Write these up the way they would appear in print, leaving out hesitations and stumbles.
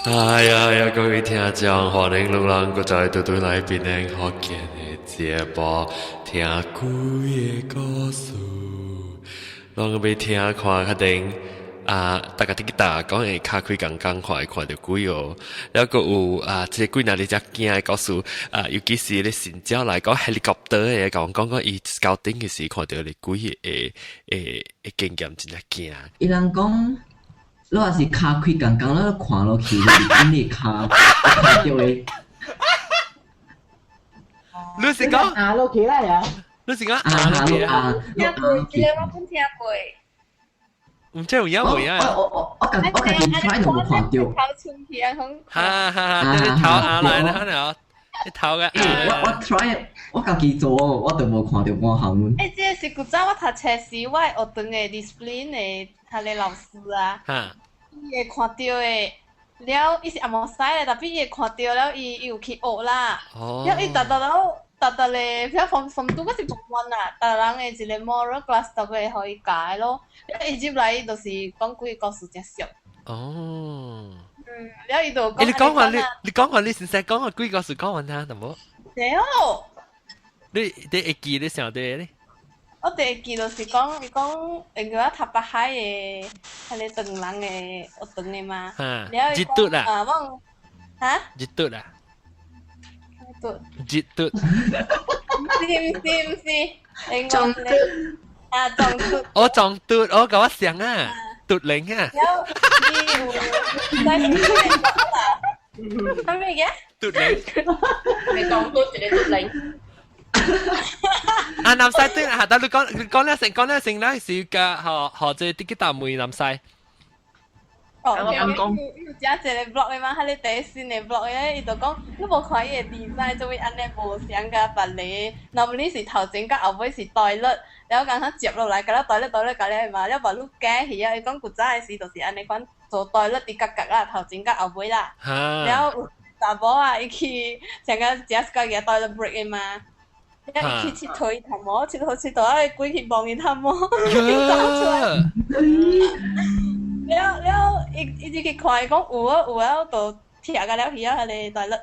哎呀呀，各位聽眾，歡迎攏人閣再倒轉來檳城福建的節目，聽鬼的故事。攏欲聽看較定啊，大家佇大講會跤開仝仝看會看著鬼哦。了閣有啊，這個鬼若你遮驚的故事啊，尤其是咧新鳥來講 helicopter 的，共阮講講伊高頂的時看著個鬼的的的經驗真正驚。伊人講，你若是跤開仝仝，你看落去，就是你跤看著的。你是講壓落去啦呀？你是講壓落去啊？聽過，這個我本聽過。毋知有影無影？我家己 try 都無看著。頭春去啊，講。哈哈，你頭壓來啦，了，你頭個。我 try，我家己做，我都無看著我項目。欸，這個是古早我讀冊時，我學堂的 discipline 的彼个老師啊，伊會看著的，了伊是紅毛屎的，但伊會看著了，伊有去學啦。了伊逐逐了，逐逐咧，譬如 form two 閣是 form one 啊，逐人的一个 moral class 都會予伊教的咯。了伊入來伊就是講幾个故事誠熟。了伊就講。你講話你你講話你先生講個鬼故事講完聽，得無？對哦。你會記你想得咧？我第一記就是講，伊講用個讀北海的，彼个唐人的學堂的嘛。了伊講啦。啊，我哈？熱嘟啦。嘟。熱嘟。是毋是毋是？撞嘟。啊，撞嘟。我撞嘟，我共我想啊，嘟零啊。了，伊有在啥物嘅？嘟零。你撞嘟一个嘟零。啊，南西對啦，但你講講了成講了成啦，是個學學這啲幾大妹南西。哦，有食一個 blog 的嘛，彼个第一新的 blog 的，伊就講你無看伊的 design 做啥按呢無相佮別个，若無你是頭前佮後尾是 toilet，了剛剛接落來，佮了 toilet toilet 佮了嘛，了把你加起啊，伊講古早的時就是按呢款做 toilet 佇角角啦，頭前佮後尾啦，了有查某啊，伊去像個食個個 toilet break 的嘛。了伊去𨑨迌伊頭毛，𨑨迌𨑨迌啊，鬼去摸伊頭毛，伊走出來。了了，伊伊就去看伊講有啊有啊，就拆甲了去啊，彼个 toilet。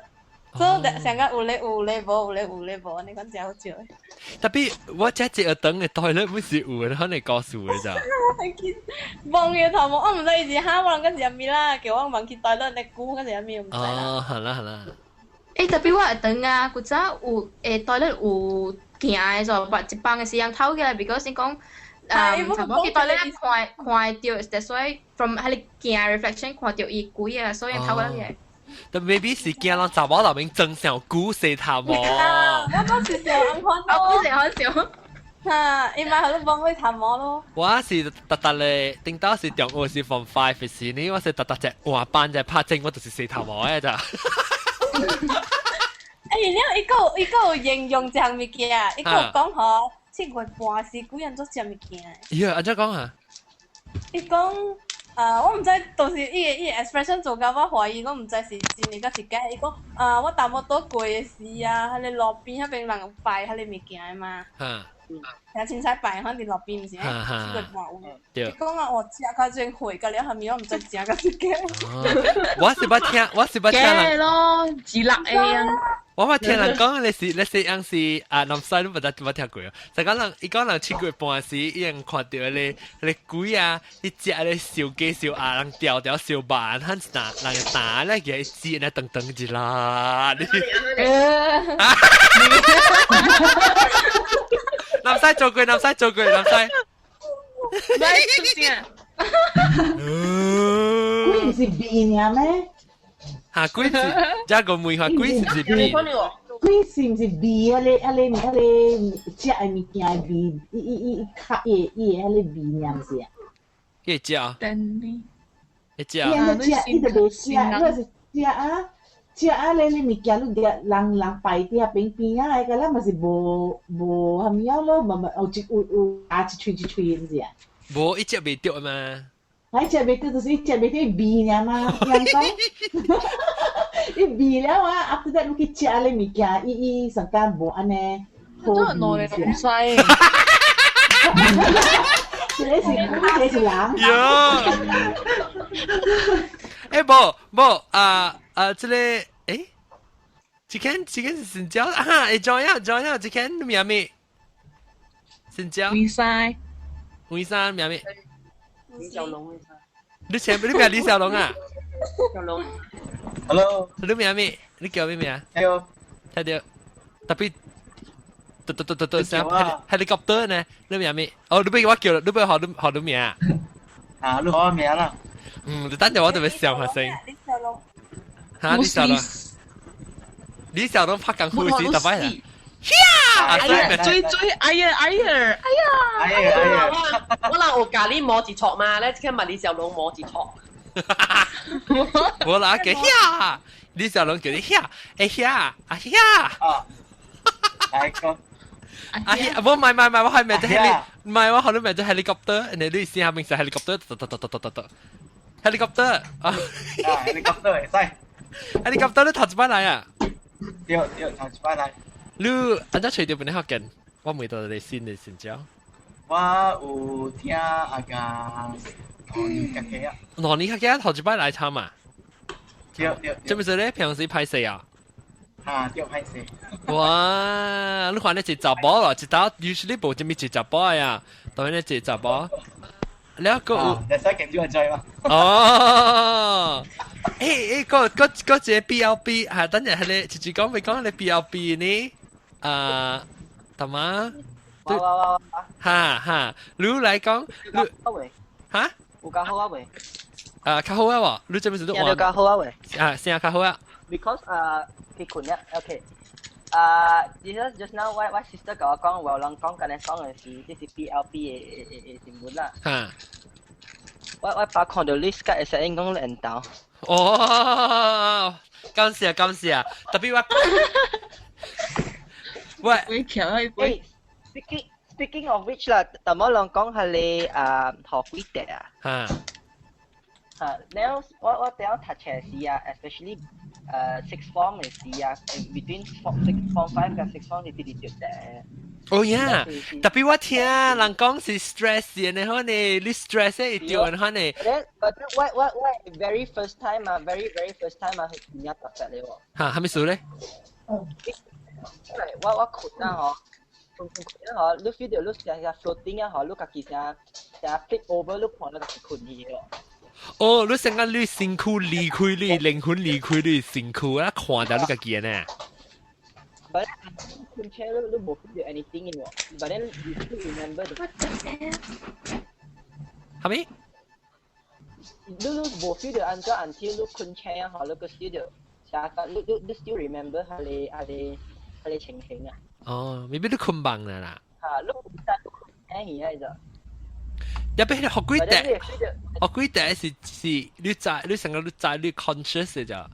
所以上個有咧有咧無，有咧有咧無，按呢款誠好笑的。 Tapi 我這一個等的 toilet 不是有的，可能告訴的咋？摸伊頭毛，我毋知伊是哈，我人講是啥物啦，叫我問去 toilet 咧久，講是啥物，毋知啦。哦，好啦好啦。欸，tapi 我會當啊，古早有欸 toilet 有行的就把一幫的時間透起來，because 先講，差不多去 toilet 看看著，that's why from 彼个鏡 reflection 看著伊鬼啊，所以透過來。但 maybe 是驚人查某內面裝上久洗頭毛。啊，我講是想按款咯。我是好笑。哈，伊嘛予你摸伊頭毛咯。我是逐逐咧，頂到是中學是 form five 的時呢，我是逐逐隻換班隻拍正，我就是洗頭毛的咋。欸，了伊閣有伊閣有形容這項物件，伊閣有講吼，7月半時鬼人做食物件。咦，按怎講啊？伊講，啊，我毋知當時伊的 expression 做甲我懷疑，我毋知是真的抑是假。伊講，啊，我淡薄仔過的時啊，彼个路邊彼邊人有擺彼個物件的嘛。聽凊彩擺，反正路邊毋是七月半有。伊講啊，我食較真血，甲了後面我毋知真抑是假。我是捌聽，我是捌聽人咯，自立的啊。我捌聽人講，你是樣是啊，南西都捌聽過啊。就講人，伊講人7月半時，伊人看著彼个鬼啊，伊食咧燒雞燒鴨，人條條燒肉，很打人打咧，伊煮咧噔噔一啦。南西做過，南西做過，南西。來出聲。鬼毋是味爾咩？嚇鬼是，這個問下鬼是毋是味？鬼是毋是味？彼个食的物件的味，伊伊伊較伊伊的彼个味爾毋是啊？伊會食？會食。伊按呢食，伊就袂食，你是食啊？食啊！你你物件你人人擺佇遐邊邊仔的，個咱嘛是無無啥物仔咯，嘛嘛有一有有咬一喙一喙，毋是啊？無，伊食袂著嘛。伊食袂著就是伊食袂著味爾嘛，人講，伊味了啊，after that 你去食咧物件，伊伊上間無按呢好味。真係內西。一個是鬼，一個是人。喲。欸，無無啊啊，這個欸，這間是新椒啊，會 join 啊 join 啊，這間名咩？新椒。吳生。吳生名咩？李小龍。你前你名李小龍啊？小龍。 Hello。你名咩？你叫咩名？聽到。聽到。特別。嘟嘟嘟嘟嘟，像 helicopter 呢？你名咩？哦，你俾我叫，你俾學你學你名啊？啊，你學我名啦。嗯，你等陣我特別笑下先。李小龍。嚇，李小龍。李小龍拍功夫時特別啊！哎呀，追追，哎呀，哎呀，哎呀，哎呀，哎呀！我人有教你摸一錯嘛？咧，這個嘛李小龍摸一錯。我來給呀，李小龍叫你呀，哎呀，啊呀。啊。來個。啊！我唔係唔係唔係，我係咪隻 heli？唔係我學到咪隻 helicopter？你你試下明隻 helicopter，突突突突突突 helicopter 啊！helicopter 會使。 helicopter 你頭一擺來啊？對對，頭一擺來。你按怎揣著本地福建？我問到你新的新招。我有聽阿個2年較幾啊？2年較幾頭一擺來參嘛？對對。這不是咧？平時歹勢啊？啊，對歹勢。哇！你看你一查某咯，一道 usually 無啥物一查某呀，當然你一查某。了個有，會使見少人嘛？哦，欸欸，個個個一個 BLB 係等陣係你直接講未講你 BLB 呢？啊，大媽，哇哇哇哇！哈哈，你來講，你哈？有較好啊未？啊，較好啊喎，你這邊是都有較好啊未？啊，聲較好啊。 Because 啊，佢困了，OK。啊，just now 我 sister 共我講，有人講，剛才講的是這是 BLB 的新聞啦。哈。我把看到 list 甲會使應講緣投。哦，感謝感謝，特別我，喂，會橋啊會。 Speaking of which 啦，淡薄人講係你啊學幾塊啊？哈。嚇，了我頂讀冊時啊，especially 6 form 嘅時啊，between form six form five 佮 six form 是直直著的。哦呀，特別我聽人講是 stress 嘅呢，可能你 stress 會著的可能。 But 我 very first time 啊，very very first time 啊，係真正特別嘅喎。嚇，係咩事咧？我困啊嗬，困困困啊嗬，你 feel 到你成日 floating 啊嗬，你家己成成 flip over，你看你家己困去喎。哦，你成個你身軀離開你靈魂離開你身軀啊，看到你家己呢？ But 困車你你無 feel 到 anything 嘅喎，but then you still remember the 係咪？你無 feel 到按怎 until 你困車啊嗬，你個 feel 到，成日你 still remember 係你情形啊。哦，未必你困夢啦啦。嚇，你但困車去啊就。入邊學幾塊？學幾塊是你知你成個你知你 conscious 嘅咋？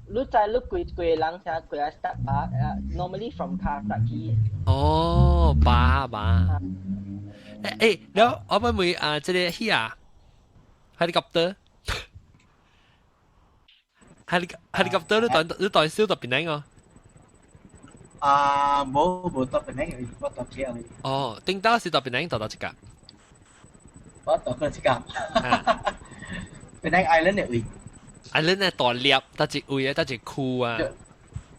你知你規規人成規個 start 吧？Normally from car start 起。哦，吧吧。誒誒，แล้ว我問問啊，這個戲啊，helicopter，helicopter 你當燒到邊個？啊，無到檳城，我到車嚟。哦，頂到是到檳城到到一個。我到過一個。檳城 Island 的位。 Island 的大粒，得一位啊，得一區啊。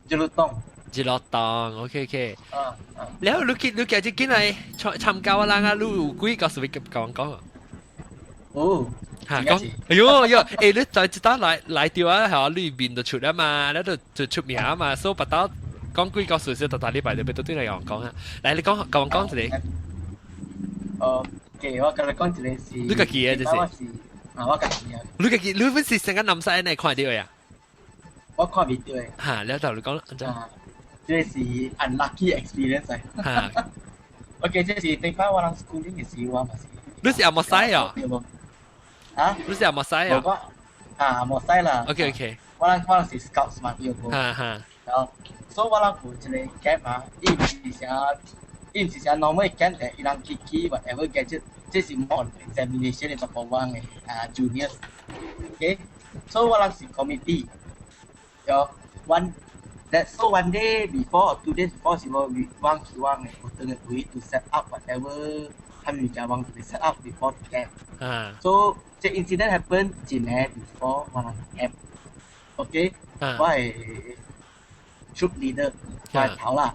一路東。一路東，OK OK。啊啊。然後你今日進來參加我人啊，你有幾個是會甲我講啊？哦。嚇講，哎呦呦，欸，你在一道來到啊，係你面就出啊嘛，你就出名啊嘛，所以別道講幾個事實，逐逐禮拜就要對來講講啊。來，你講甲我講一個。哦，OK，我共你講一個是。你家己的就是。我是啊，我家己啊。你家己，你本是成個南西呢看到呀？我看袂著的。嚇，你頭你講，按怎？這個是 unlucky experience 嚇。 OK，這是頂擺我人 schooling 的時，我嘛是。你是阿莫西啊？啊？你是阿莫西啊？我啊，莫西啦。 OK。我人是 scouts 嘛，對無？哈哈。然後，所以我人有一個 camp 啊，伊毋是啥 normal camp 的，伊人去去 whatever gadget，這是 more examination 的就幫忙的啊 juniors。OK，所以我人是 committee。有 one that so one day before or 2 days before 是我往去往的，有當個位 to set up whatever 他們物件往去 set up before the camp。啊。 So 這 incident happen 一年 before 我人 camp。OK，我係 troop leader，我係頭啦。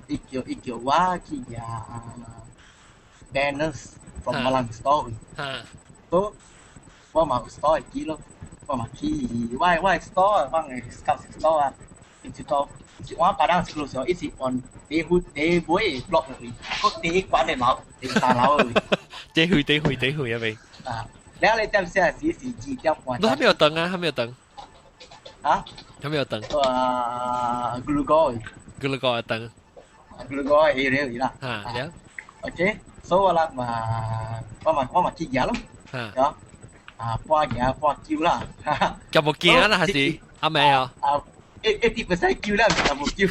伊叫我去舉 banners from 我人 store。都我嘛有 store 會記咯，我嘛去我 store 我嘅 scout store 啊，一直到我把人 close 咗，一直按第尾第尾 block 落去，個第一關的樓，第三樓去。第去第去第去啊未？啊，然後你點寫時是2點半。你還沒有等啊？還沒有等。啊？還沒有等。啊，咕嚕哥。咕嚕哥等。咕嚕哥起了啦。啊，了。 OK，所以我啦嘛我嘛去舉咯。啊。啊，半行半救啦。有冇驚啦？還是阿妹啊？啊，80% 救啦，唔冇救。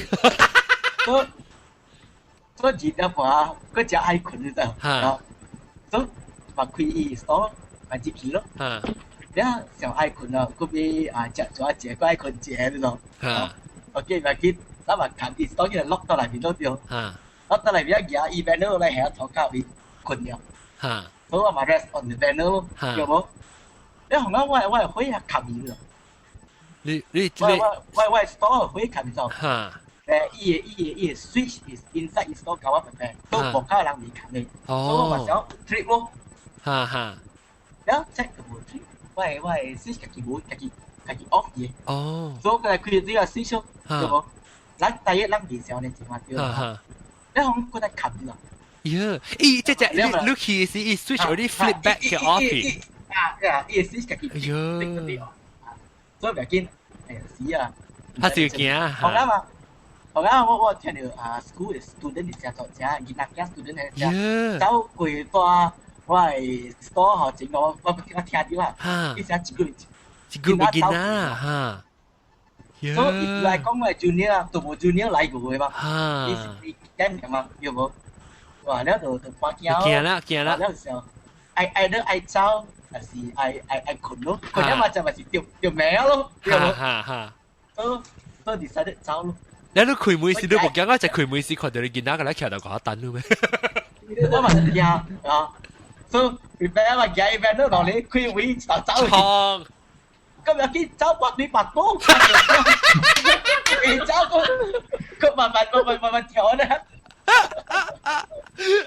所所以2點半，佢食愛睏就得。啊，所以嘛開伊 store 嘛入去咯。你上愛睏啊，佢俾啊食咗一隻，佢愛睏一個呢種。OK，嘛去，咱嘛看伊 store 佢 lock 到內面都對。lock 到內面一舉伊 banner 來下頭殼面睏了。所以我嘛 rest on the banner 咯，對無？你紅啊，我我會啊冚伊咯。你我我 store 會冚伊咗。伊個 switch is inside 伊 store 交我平，都無靠人未冚的。所以我嘛想 trip 咯。然後 check 個無 trip，我 switch 家己無家己 off 嘅。所以佢開呢個 switch 咯，對無？咱第一咱未想呢情況對。你紅過來冚伊咯。耶！咦，這隻你去是伊 switch 有啲 flip back 嘅 off。啊，啊，伊 switch 家己。哎呦！所以唔要緊，哎呀死啊！他就驚。好啱嘛？好啱我聽到啊，school 的 student 是誠做誠，囡仔囝 student 係誠走過大我的 store 吼，前我聽到啊，伊成一個一個囡仔哈。所以來講我 junior 啊，都無 junior 來過的嘛，伊是伊減嘛，對無？哇，了就半驚。驚啦驚啦！了就愛愛你愛走，還是愛愛愛睏咯？睏了嘛就咪是著著命咯，對無？哈哈。所以 decide 走咯。你都開門時都無驚啊！就開門時看到你囡仔個來徛到個等咯咩？我嘛驚啊！所以 prepare 嘛，驚伊邊都落嚟開會就走。衝！今日去走百對百多，你走個個慢慢慢慢慢慢調咧。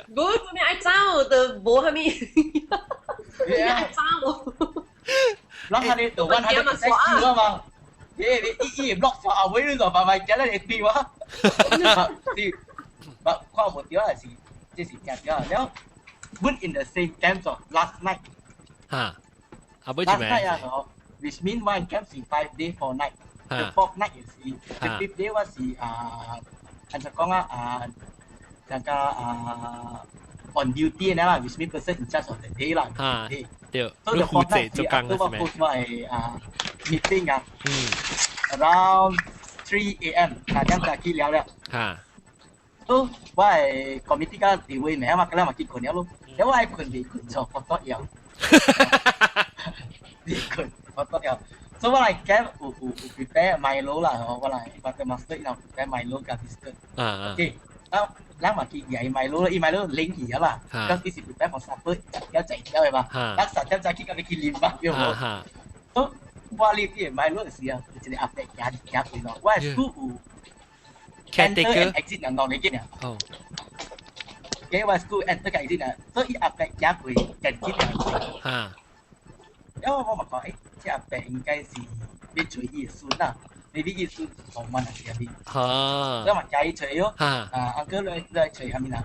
無，做咩愛走就無蝦米，愛走。咱下你度阮下你識叫啊嘛？你你伊伊落咗後尾你就慢慢行咧，會對我。是，看無對啊，是這是正對啊。了，put in the same camp 咗 last night。嚇，後尾做咩？Last night 啊，which mean one camp 是 5 day 4 night。The fourth night 是，the fifth day 我是啊，按怎講啊啊，那個啊 on duty 啦，which mean person in charge of the day 啦。嚇，對，你負責做工嘅是咩？我係啊 meeting 啊，around 3 a.m. 3點就起了了。都我係 committee 個地位名嘛，咁樣嘛去睏了咯。แล้ว我係睏未睏咗，我都要。未睏，我都要。所以我來 camp 有有有 prepare Milo 啦，我來我個 master 有 prepare Milo 加 biscuit。OK，啊，咱嘛去舉 Milo 伊 Milo 冷去啊啦，咁伊是 prepare for supper，10點食了的嘛，咱10點早起，佮去啉嘛，對無？所以我入去 Milo 時啊，有一個阿伯行行過咯，我 school 有 enter and exit 兩兩個嘅。哦。嘅我 school enter 跟 exit 啊，所以阿伯行過近近兩因為我嘛講，誒，這阿伯應該是要揣伊的孫啊，maybe 伊孫訪問啊是啥物？我嘛叫伊揣咯。啊，uncle 來來揣啥物啦？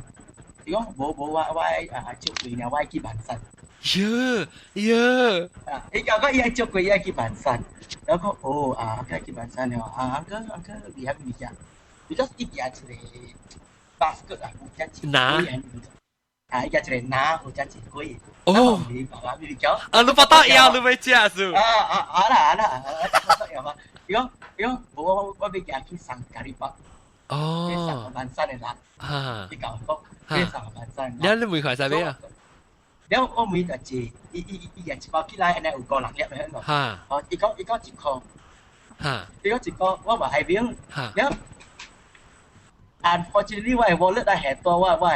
伊講無無我我愛啊照顧爾，我愛去萬山。耶耶！啊，伊講伊愛照顧伊愛去萬山，然後講哦啊，uncle 去萬山了啊，uncle uncle 厲害物件？because 伊舉一個 basket 啊，有只一拿啊，伊舉一個拿有只一貴。哦。啊，你把刀腰你未食是？啊啊啊啦啊啦啊！把刀腰嘛，伊講伊講無我我欲行去送咖喱包。哦。去送萬山的人。伊甲我講，去送萬山。你你問佢啥物啊？了我每就一，伊伊伊舉一包起來，按呢有五六粒的喏。哦，伊講伊講一箍。伊講一箍，我嘛愛買。了。Unfortunately，我的 wallet 啊下多，我我的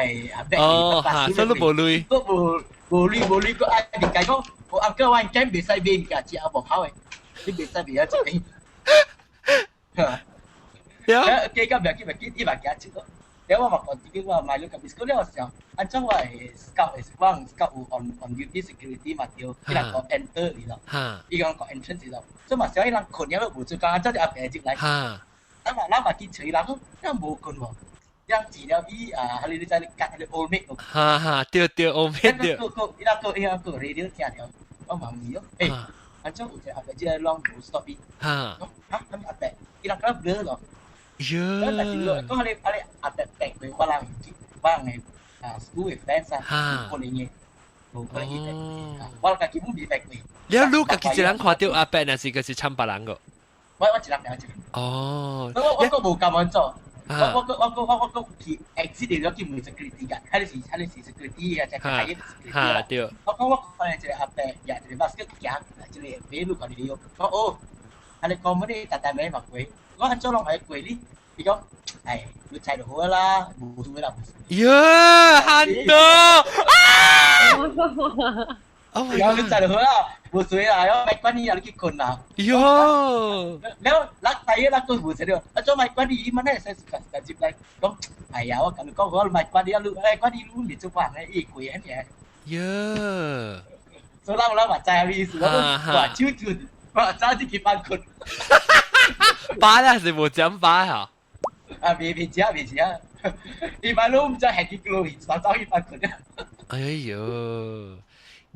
bag 哦，嚇，所以你無鐳。我無無鐳無鐳，佮愛佇家講，我阿哥我驚袂使買物件，食無好的，你袂使買啊食。了，計較袂緊袂緊，伊嘛行出咯。了我嘛講自己我買了個 biscuit 了時候，按怎我會 scout 會我 scout 有 on duty security 嘛對，伊人講 enter 嚟咯，伊講講 entrance 咯，所以嘛小伊人困了無做工，按怎就阿伯入來。啊嘛，咱嘛去揣人，人無困喎，人治了伊啊，你你知你夾你 old mate。哈哈，對對，old mate 對。個個伊那個伊那個 radio 聽著，我問伊咯，欸，按怎有一個阿伯這個攏無 stop 伊？哈，哈，啥物阿伯？伊人敢blur 咯。喲。但是講你啊你阿伯病過我人我人的啊 school 的 friends 啊，無可能的，無可能伊病，我家己本未病過。了，你家己一人看著阿伯，還是閣是摻別人個？我一人兩一人。哦。我我無甘願做，我我去 exit 了去問 security 㗎，彼個是 security 啊，只開業 security 哈對。我講我看見一個阿伯，也一個 basket 行，一個馬路家己了。講哦，啊你講乜你逐逐暝嘛過，我按怎攏會過你？伊講，哎，你知就好啦，無事啦，無事。喲，憨多啊！哦，然後你知就好啦，無事啦，我莫管你啊，你去睏啦。喲，了，咱第一咱佫無事了，啊，做莫管你，伊嘛會使自家入來講，哎呀，我共你講，我莫管你啊，你哎管你，你袂做飯咧，伊貴很爾。喲，所以咱咱嘛知影意思，我大手就我早就去放睏。飽啦是無講飽哈？啊，未未食未食，伊擺攏毋知下幾個去，早早去放睏。哎喲，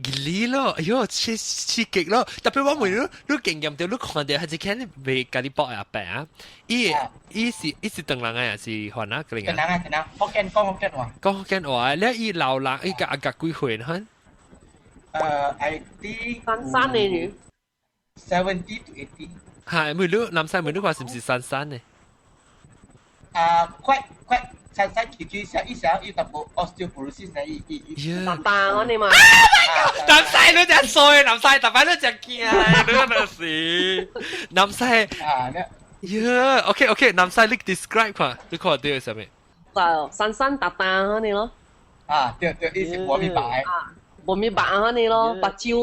吉利咯，哎喲，刺刺激咯！特別我問你，你經驗著你看著係一間袂共你搏阿伯啊？伊伊是伊是唐人啊，還是番仔個人啊？唐人啊，唐人，福建講福建話。講福建話，你伊老人伊共阿甲幾歲呢？I think 三三的女 70 to 80。係，每你南西每你話是毋是三三呢？啊，快快，三三幾幾下一下有淡薄 osteoporosis 呢，伊伊伊。淡淡你嘛。南西你真衰，南西特別你真驚，你那是南西。啊，呀，OK OK，南西你 describe 看，你看著啥物？就三三淡淡你咯。啊，對對，伊是無米白。無米白你咯，目睭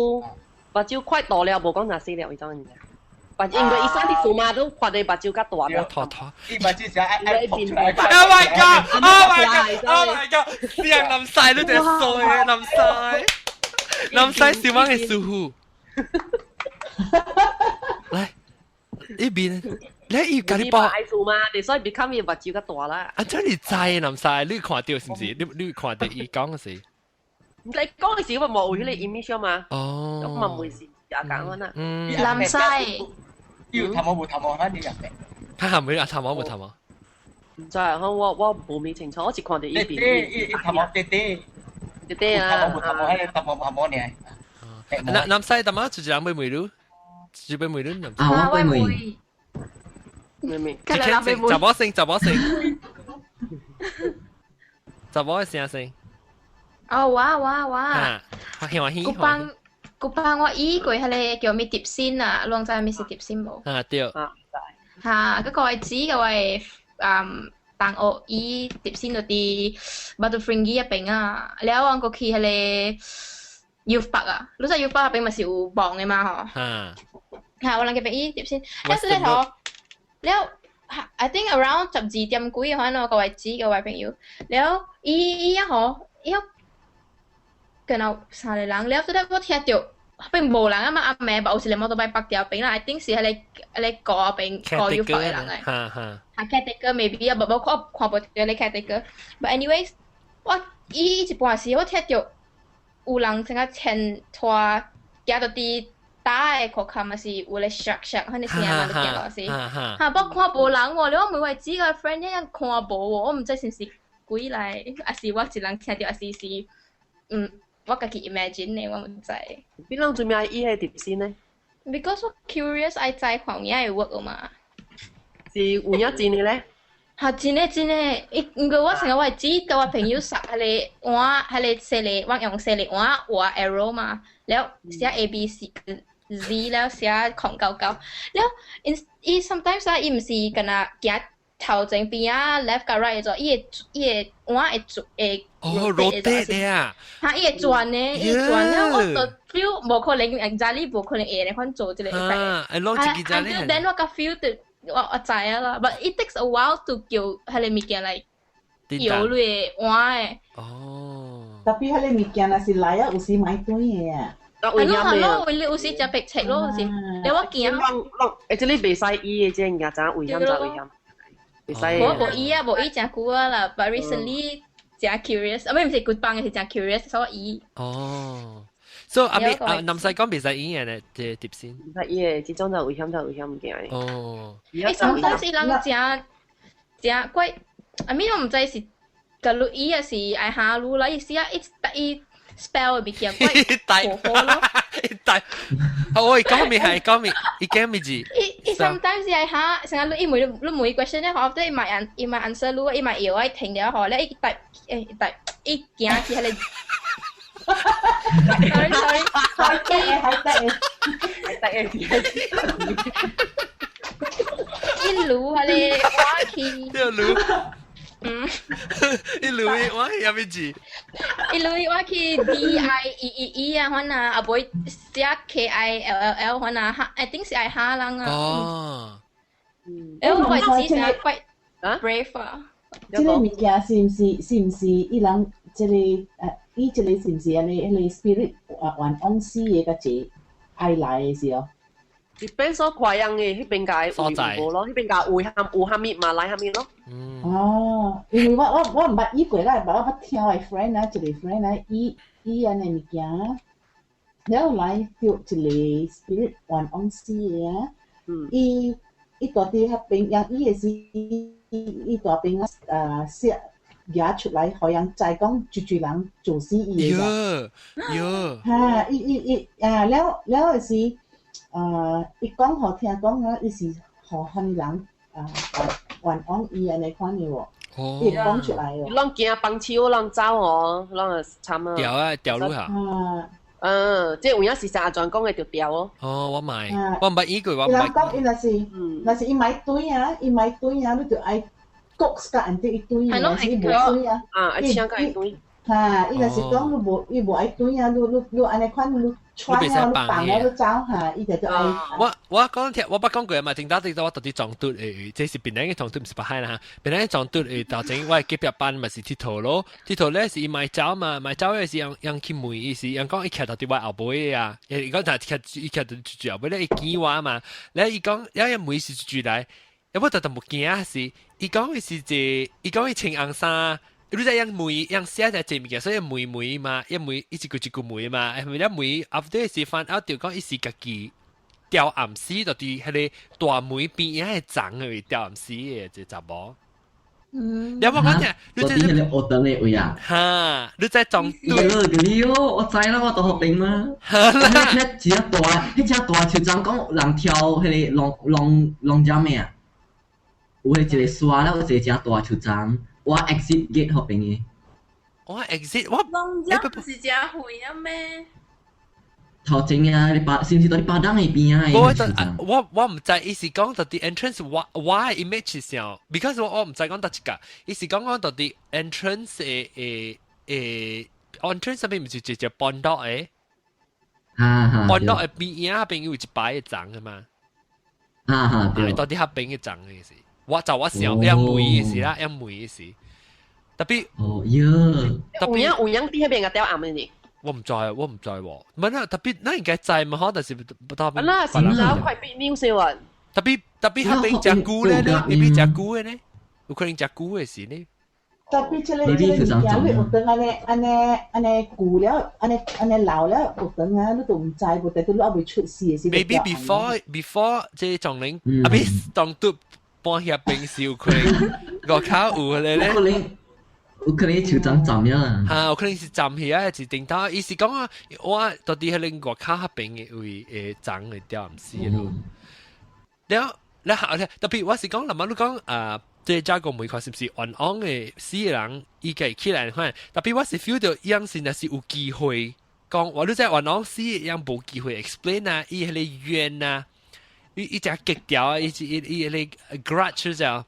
目睭快大了，無講哪細了，伊種物件。因為伊生佇數碼都看到目睭較大了。拖拖。伊目睭是愛愛膨出來。 Oh my god! Oh my god! Oh my god! 啲人南西你真衰，南西。南西是我嘅師傅。來，呢邊你伊共你報。大數嘛，你所以 become 伊目睭較大啦。啊，真你知南西，你看著是毋是？你你看著伊講時。你講嘅時我冇有彼個 image 嘛？哦。咁嘛唔是也講啊。嗯。南西。有頭毛無頭毛，反正入佢係咪啊？頭毛無頭毛？毋知啊，我無咪清楚，我是看著伊邊。伊伊頭毛短短。短短啊。頭毛無頭毛，彼個頭毛頭毛爾。南南西，大媽就一人買梅魯，就買梅魯南。啊，我買梅。妹妹。查某姓，查某姓。查某的聲聲。哦，我我我。啊，歡喜古幫古幫我伊過彼个叫咩碟仙啊，攏知咩是碟仙無？啊對。嚇，嗰個係指嘅話，嗯，同學伊碟仙就佇 Batu Ferringhi 彼邊啊，了我過去彼个 Youth Park 啊，你知 Youth Park 彼邊嘛是有網的嘛吼？嚇。嚇，我人個邊伊碟仙，但是咧吼，了。I think around 12點幾可能我個位置個位朋友，了伊伊啊吼，伊跟後三個人，了之後我聽著邊無人啊嘛，阿妹有一個摩托車北條邊啦，I think 是彼個彼個高邊高 Youth Park 的人來。哈哈。啊，caretaker maybe 啊，無無看看無著咧 caretaker。But anyways，我伊一半時我聽著有人成個牽拖行到佇打的殼殼嘛是有咧刷刷，彼个聲嘛，你行落是。哈，我看無人喎，了我問我幾個 friend 一樣看無喎，我毋知是毋是鬼來，還是我一人聽著，還是是嗯，我家己 imagine 的，我毋知。你攏做咩伊彼碟仙呢？Because 我 curious 愛知看有影會 work 嘛。是有影真的咧？哈，真的真的，伊毋過我成日我會指共我朋友索彼个碗，彼个細个，我用細个碗畫 arrow 嘛，了寫 A B C Z 了寫空勾勾，了伊 sometimes 啊，伊毋是敢若行頭前邊啊 left 佮 right 做，伊會伊會碗會轉會哦，rotate 的啊，嚇，伊會轉呢，伊會轉了，我就 feel 無可能，exactly 無可能會來款做這個 effect。啊，會攏一支咧。 Until then 我較 feel 到我我知啊啦，but it takes a while to 叫彼个物件來搖你的碗的。哦。 Tapi 彼个物件若是來啊，有時買對的啊。係咯係咯，你有時食白切咯，有時你我驚。攏攏，誒，這裡袂使醫的，這物件知影危險就危險。袂使。我無醫啊，無醫誠久啊啦，but recently 誠 curious，啊，唔是舊幫的是誠 curious，所以醫。哦，所以阿咪啊，南西講袂使醫的咧，這貼先。唔使醫的，這種就危險就危險物件。哦。誒，sometimes 伊人誠誠怪，I mean 我毋知是共你醫還是愛嚇你啦，伊是啊，伊伊 spell 的物件怪糊糊咯。但我講咪係講咪，伊講咪字。伊伊 sometimes 係嚇，成日你伊問你你問 question 咧，後底伊嘛 an 伊嘛 answer 你，伊嘛搖愛停了後咧，伊答誒答伊行去彼个。Sorry sorry，還得嘅，還得嘅，還得嘅。伊擼彼个我去。一擼。嗯。伊擼我去啥物字？伊擼我去 D I E E E 啊，款啊，啊尾寫 K I L L L 款啊，哈，I think 是愛嚇人啊。哦。誒，我只是怪 brave 啊。這个物件是毋是是毋是伊人這个誒？伊這個是毋是按呢彼个 spirit 啊還往死的個一愛來的是哦？ Depends 所看樣的，彼邊家有無咯？彼邊家有蝦有蝦米嘛來蝦米咯。哦，因為我我我毋捌醫過啦，但我捌聽我 friend 啊，一個 friend 啊，醫醫按呢物件，了來著一個 spirit 還往死的啊，伊伊蹛佇彼邊，人伊的是伊大邊啊寫舉出來，予人知講濟濟人做死伊的。喲喲。哈，伊伊伊啊，了了是啊，伊講予聽講啊，伊是予蝦米人啊冤枉伊按呢款的喎。伊講出來哦。攏驚幫手，攏走哦，攏慘啊。掉啊，掉落下。啊。嗯，這有影是阿全講的就掉哦。哦，我買，我毋捌醫過，我毋捌。人講伊若是，若是伊買對啊，伊買對啊，你就愛國甲人哋伊對啊，是伊無對啊。啊，愛請共伊對。哈，伊若是講你無，伊無愛對啊，你你你按呢款你穿啊，你放啊，你走哈，伊就就愛。我我講聽，我捌講過嘛，頂當頂當我到底撞拄誒，這是檳城的撞拄，毋是北海啦哈。檳城的撞拄誒，頭前我隔壁班嘛是𨑨迌咯，𨑨迌咧是伊買走嘛，買走的是人人去問，伊是人講伊徛到佇我後尾啊，伊講但徛伊徛到住後尾咧，伊見我嘛，咧伊講，伊一問是住來，一我特特無驚是，伊講伊是一，伊講伊穿紅衫。你知樣問樣寫在這物件，所以問問嘛，一問一句一句問嘛，係咪一問？after 是 find out 就講伊是家己吊暗死，就佇彼个大門邊仔的層的吊暗死的這查某。嗯。你有冇講聽？你在彼个學堂的位啊？哈！你在撞對。對哦，我知啦，我大學邊嘛。彼只大，彼只大樹樁講人跳彼个龍龍龍叫咩啊？有彼一個沙了，有一個誠大樹樁。我 exit gate 彼邊的。我 exit 我。龍江是誠遠啊咩？頭前啊，你巴是毋是佇巴東的邊啊？我我我毋知，伊是講到佇 entrance 我我 image 上，because 我我毋知講佗一個，伊是講講到佇 entrance 的的的 entrance 上面毋是一隻 pondok 的？哈哈。 Pondok 的邊仔邊有一排的欉的嘛？哈哈對。到佇彼邊的欉的是。我就我想一問的是啦，一問的是，特別哦喲，特別有影有影佇彼邊個吊暗的呢？我毋知，我毋知喎。毋係啦，特別咱應該知嘛，嗬，但是不特別。啊，那是老快變 news 喎。特別特別彼邊誠久咧呢，彼邊誠久的呢，有可能誠久的是呢。特別這個這個物件，你學堂按呢按呢按呢舊了，按呢按呢老了，學堂啊，你都毋知，無但你猶未出事的時。 Maybe before 這種人，啊，比當拄搬遐邊是有可能外口有咧咧。有可能有可能樹欉站了。哈，有可能是站起來，是頂頭。伊是講啊，我到底彼個外口彼邊的位會髒會掉毋是咯。了，了後咧，特別我是講，那麼你講啊，這家個每塊是毋是冤枉的死人，伊家起來看，特別我是 feel 到伊樣是若是有機會講，我你在冤枉死，樣無機會 explain 啊，伊彼個冤啊，伊伊誠激掉啊，伊伊伊彼個 grudge 就。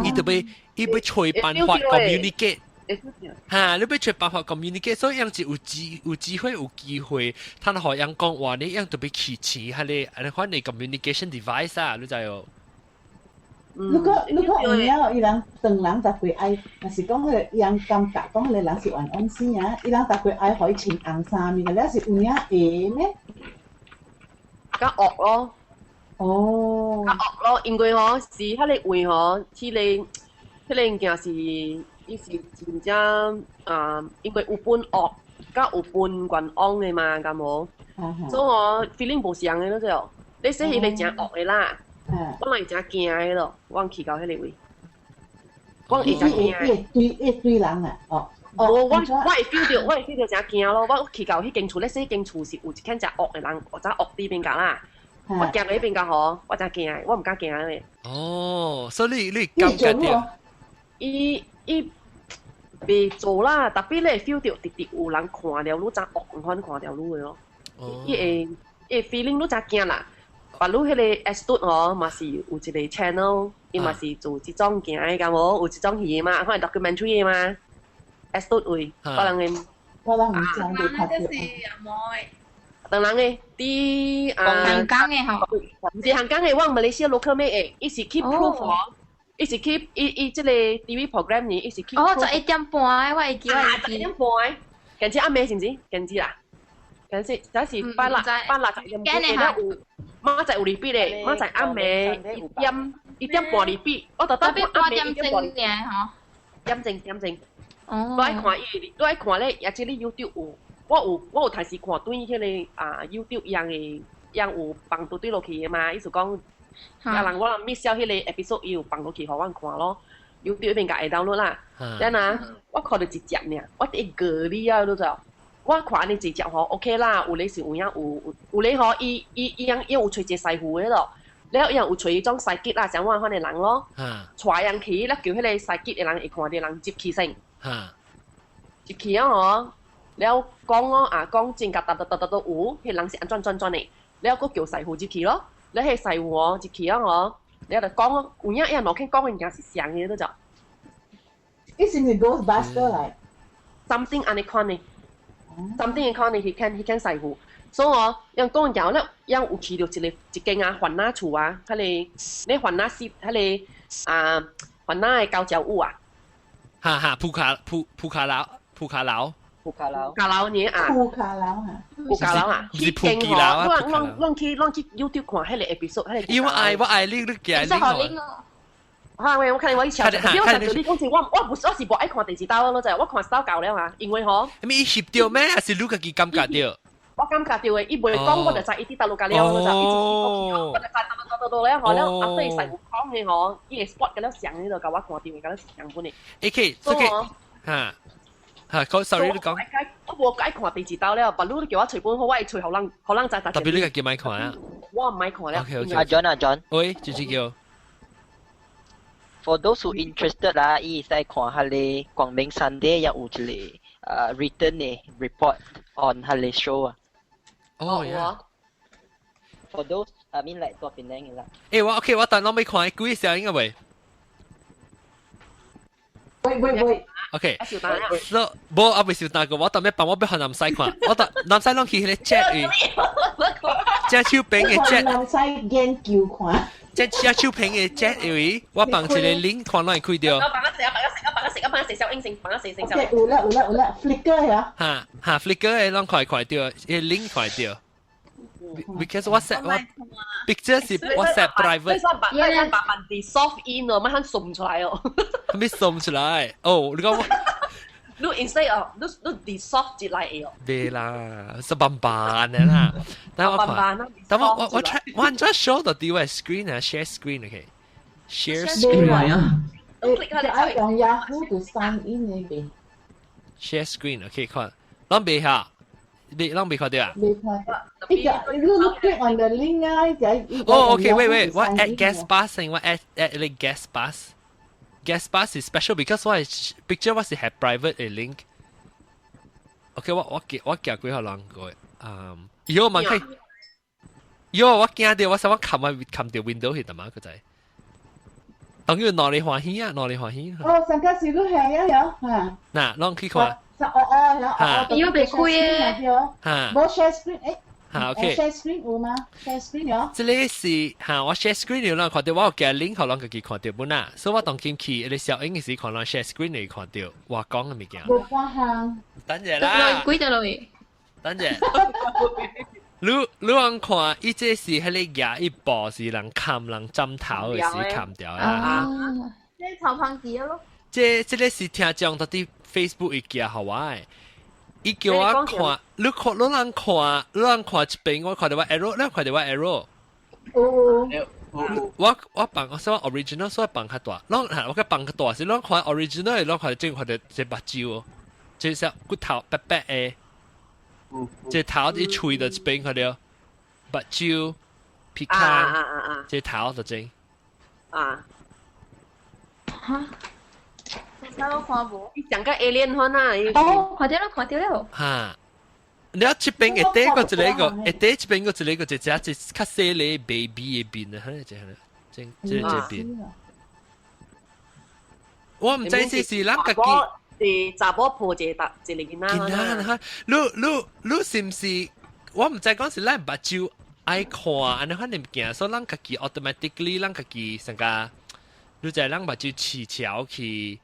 伊就欲伊欲揣辦法 communicate。嚇，你欲揣辦法 communicate，所以樣是有機會有機會，他予人講話，你樣就欲起錢，彼个按呢款的 communication device 啊，你知無？如果有影，伊人當人逐會愛，若是講彼个人感覺講彼个人是冤枉死啊，伊人逐會愛予伊穿紅衫物，了是有影會咩？較惡咯。哦。較惡咯，因為吼是彼个位吼，彼个物件是伊是真正啊，因為有分惡，佮有分冤枉的嘛，敢無？所以我 feeling 無相的咯，就你說彼个誠惡的啦。我會誠驚的咯，我去到彼个位，我會誠驚。一堆一堆人啊，哦。無，我會 feel 著，我會 feel 著誠驚咯。我去到彼間厝，你說彼間厝是有一間誠惡的人，或者惡佇邊角啦。我行過彼邊角吼，我誠驚，我毋敢行的。哦，所以你感覺著？伊袂做啦，特別你會 feel 著直直有人看著你，誠惡款看著你的咯。伊會 feeling 你誠驚啦。但你彼个 Astute 吼，嘛是有一個 channel，伊嘛是做這種行的，敢無？有這種戲嘛，看 documentary 的嘛。Astute 位，別人的。我人毋知未拍過。是阿妹。當人的，佇啊。香港的吼。毋是香港的，我馬來西亞 local 咩的，伊是去 prove 吼，伊是去伊伊這個 TV program 呢，伊是去。哦，11點半的，我會記，我會記。十一點半的，近至暗暝是毋是？近至啦。近至，這是拜六拜六11點半，了有。明仔載有入筆咧，明仔載暗暝1點1點半入筆，我特登暗暝1點半爾吼。點鐘點鐘。哦。我愛看伊，我愛看咧，也是你 YouTube 有，我有提時看對彼个啊 YouTube 樣的樣有放到對落去的嘛，意思講，啊人我人 miss 咗彼个 episode，伊有放落去予阮看咯。YouTube 彼邊共會 download 啦。等啊，我看著一集爾，我佇個你啊，你知無？我看按呢一集吼，OK 啦，有咧是有影有咧吼，伊伊伊樣伊有揣一個師傅的咯，了伊有揣彼種司機啦，像我款的人咯，帶人去，了叫彼个司機的人會看著人入去先，入去啊吼，了講哦啊講真甲逐逐逐逐都有，彼人是按怎怎怎的，了閣叫師傅入去咯，了彼師傅哦入去啊吼，了就講哦，有影伊若肯講的物件是像的，你就。伊是毋是 Ghostbuster 來？Something 按呢款的。Something 款的，彼間師傅，所以哦，𪜶講了了，𪜶有去著一個一間啊番仔厝啊，彼個咧番仔是彼个啊番仔的交蕉屋啊。哈哈，鋪卡鋪鋪卡樓，鋪卡樓，鋪卡樓，卡樓呢啊？鋪卡樓啊？鋪卡樓啊？毋是鋪機樓啊？咱去 YouTube 看彼个 episode，彼個。因為我愛你你寄你。哈喂，我看你我以前，我上次你講是，我不是我是無愛看第二道咯，就係我看手夠了啊，因為吼，咩伊翕著咩？還是你家己感覺著？我感覺著的，伊袂講我就知伊佇佗落共了，我就一直我就知佗佗佗佗了吼，了啊對師傅講的吼，伊會 spot 個了相呢，就共我看著，共了相本的。 OK，這個哈哈，講 sorry 你講。我無愛看第二道了，別你叫我揣本好，我會揣予人，予人知。特別你家己莫看啊？我毋愛看了。 OK OK。阿 John 阿 John。喂，就是叫。 For those who interested 啦，伊會使看彼个光明 Sunday 也有一个written 的 report on 彼个 show 啊。哦，yeah。 For those I mean like 大邊嘅啦。欸，我 OK，我等我未看，幾時應該未？喂喂喂。 OK。So，無啊，未小大個，我等咩幫我欲予南西看，我等南西攏去彼个 chat 位，正手邊嘅 chat。南西研究看。這正手邊嘅 chat 位，我放一個 link 看攏會開著。我放個食啊，放個食啊，放個食啊，放個食小英先，放個食食小。有啦有啦有啦，Flickr 呀。哈哈，Flickr 嘅攏看看著，個 link 看著。Because WhatsApp 我 picture 是 WhatsApp private。你想把你想把問題 solve in 哦，乜肯送出來哦？咩送出來？哦，你講我。你 instead 哦，你 dissolve 一來哦。別啦，是慢慢的啦。等我看，等我 try，我按怎 show 到啲位 screen 啊，share screen，OK，share screen 啊。誒，用 Yahoo to sign in 那邊。 Share screen，OK，看，攏袂下。你攏未看著啊？未看著。伊個你 click on the link 啊，伊個。哦，OK，wait wait，我 add guest pass 我 add 你 guest pass。Guest pass is special because 我 picture 我是 have private 的 link。OK，我寄幾個人過，嗯，喲問佢，喲我驚著我想我冚啊冚著 window 去，得嘛個仔。當然攞你歡喜啊，攞你歡喜。哦，上個時都係啊，有嚇。嗱，攏去看。哦哦，有哦。要被開嘅。嚇。冇 share screen 誒。嚇，OK。 share screen 有嗎？share screen 有。這個是嚇，我 share screen 了啦，看到我有加 link 予人家己看到本啊，所以我當今去，你小英嘅時看人 share screen 嚟看到我講嘅物件。無半項。等陣啦。幾多落去？等陣。你你往看，伊這是彼個牙一步是人砍人枕頭的時砍掉啊。這頭香機咯。這這個是聽講到佇 Facebook 伊寄予我的，伊叫我看，你看你人看，你人看一邊，我看到我 arrow，你看到我 arrow。有。我我放我說 original，所以放較大，攏我個放較大是攏看 original，攏看正看到這目睭，這是骨頭白白的。這頭一喙就一邊看到，目睭、鼻孔，這頭就正。啊。哈？我看無。你講個 alien 款啊？哦，看到了，看到了。哈！你這邊會底個一個，會底這邊個一個，一隻一較細個 baby 的面啊，這這這這邊。我毋知這是咱家己。是查某抱一個一個囡仔。囡仔哈，你你你是毋是？我毋知講是咱目睭愛看按呢款物件，所以咱家己 automatically 咱家己成個，你知咱目睭飼巧去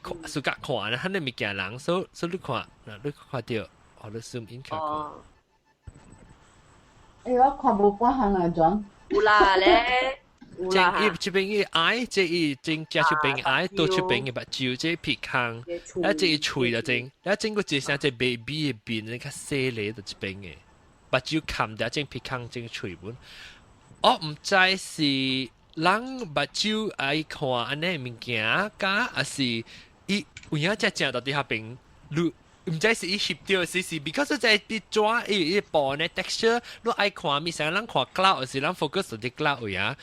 ，suka 看按呢款物件人，所以所以你看，嗱你看到，我你 zoom in 看。哎，我看無半項啊，裝。有啦咧。正伊這邊伊愛，這伊正正出邊愛，倒出邊的目睭，這鼻孔，啊這伊喙就正，啊整個一聲這 baby 的面，較細膩就這邊的，目睭冚掉正鼻孔正喙本。我毋知是人目睭愛看按呢物件，加還是伊有影才正到佇遐邊，你毋知是伊翕著是是，because 在佇紙伊伊布呢 texture，你愛看物啥，咱看 cloud 是咱 focus 佇 cloud 位啊。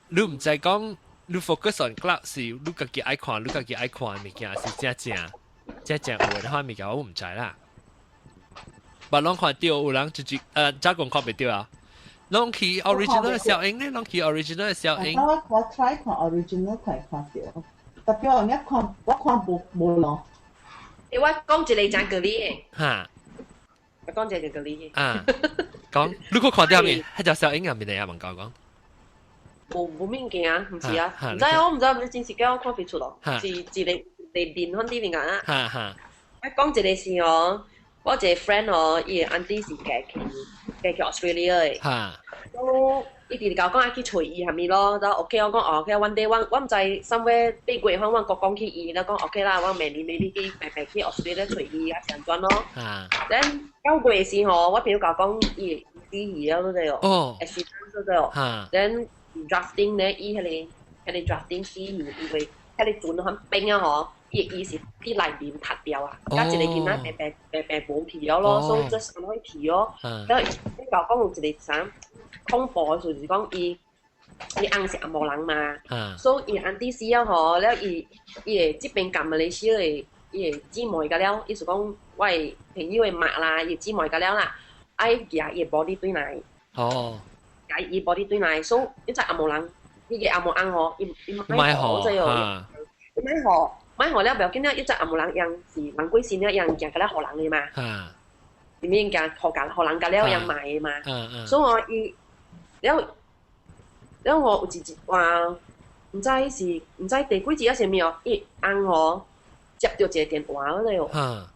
你毋知講，你 focus on cloud 是你家己愛看，你家己愛看物件是正正正正有的話物件，我毋知啦。別攏看到有人直接早講看袂到啊。攏去 original 小英咧，攏去 original 小英。我我 try 看 original 看看到，特別我一看我看無無咯。欸，我講一個真個理的。哈。我講一個個理的。啊，講，你閣看到未？彼條小英啊，面嚟啊，問講講。無無物件，毋是啊，毋知我毋知，毋是真是叫我看袂出咯，是一個一個面款啲物件啊。我講一個是哦，我一個 friend 哦，伊的 auntie 是嫁去嫁去 Australia 的。都伊直直共我講愛去揣伊啥物咯，然後 OK 我講 OK，one day 我我毋知 somewhere 8月份我閣講起伊，แล้ว講 OK 啦，我明年明年去白白去 Australia 揣伊啊，上轉咯。then 9月時吼，我朋友共我講伊死去了，對哦。accident 對哦。then drafting 咧，伊彼個彼個 drafting 死去，因為彼個船很冰啊吼，伊伊是佇內面塌掉啊，佮一個囡仔白白白白無去了咯，所以這是按怎去哦。然後伊共我講有一個啥恐怖的事，就是講伊伊翁是紅毛人嘛，所以伊 auntie 死了吼，了伊伊會這邊共馬來西亞的伊的姊妹甲了，意思講我的朋友的媽啦，伊的姊妹甲了啦，愛寄伊的 body 轉來。寄伊 body 轉來，所以你知紅毛人，伊個紅毛翁吼，伊伊莫予這哦，伊莫予，莫予了，不要緊了，伊知紅毛人樣是人過身了，樣行甲了予人的嘛。伊物件予共予人甲了樣賣的嘛。所以我伊了了我有一一話，毋知是毋知第幾節還是啥物哦，伊翁吼接著一個電話了哦。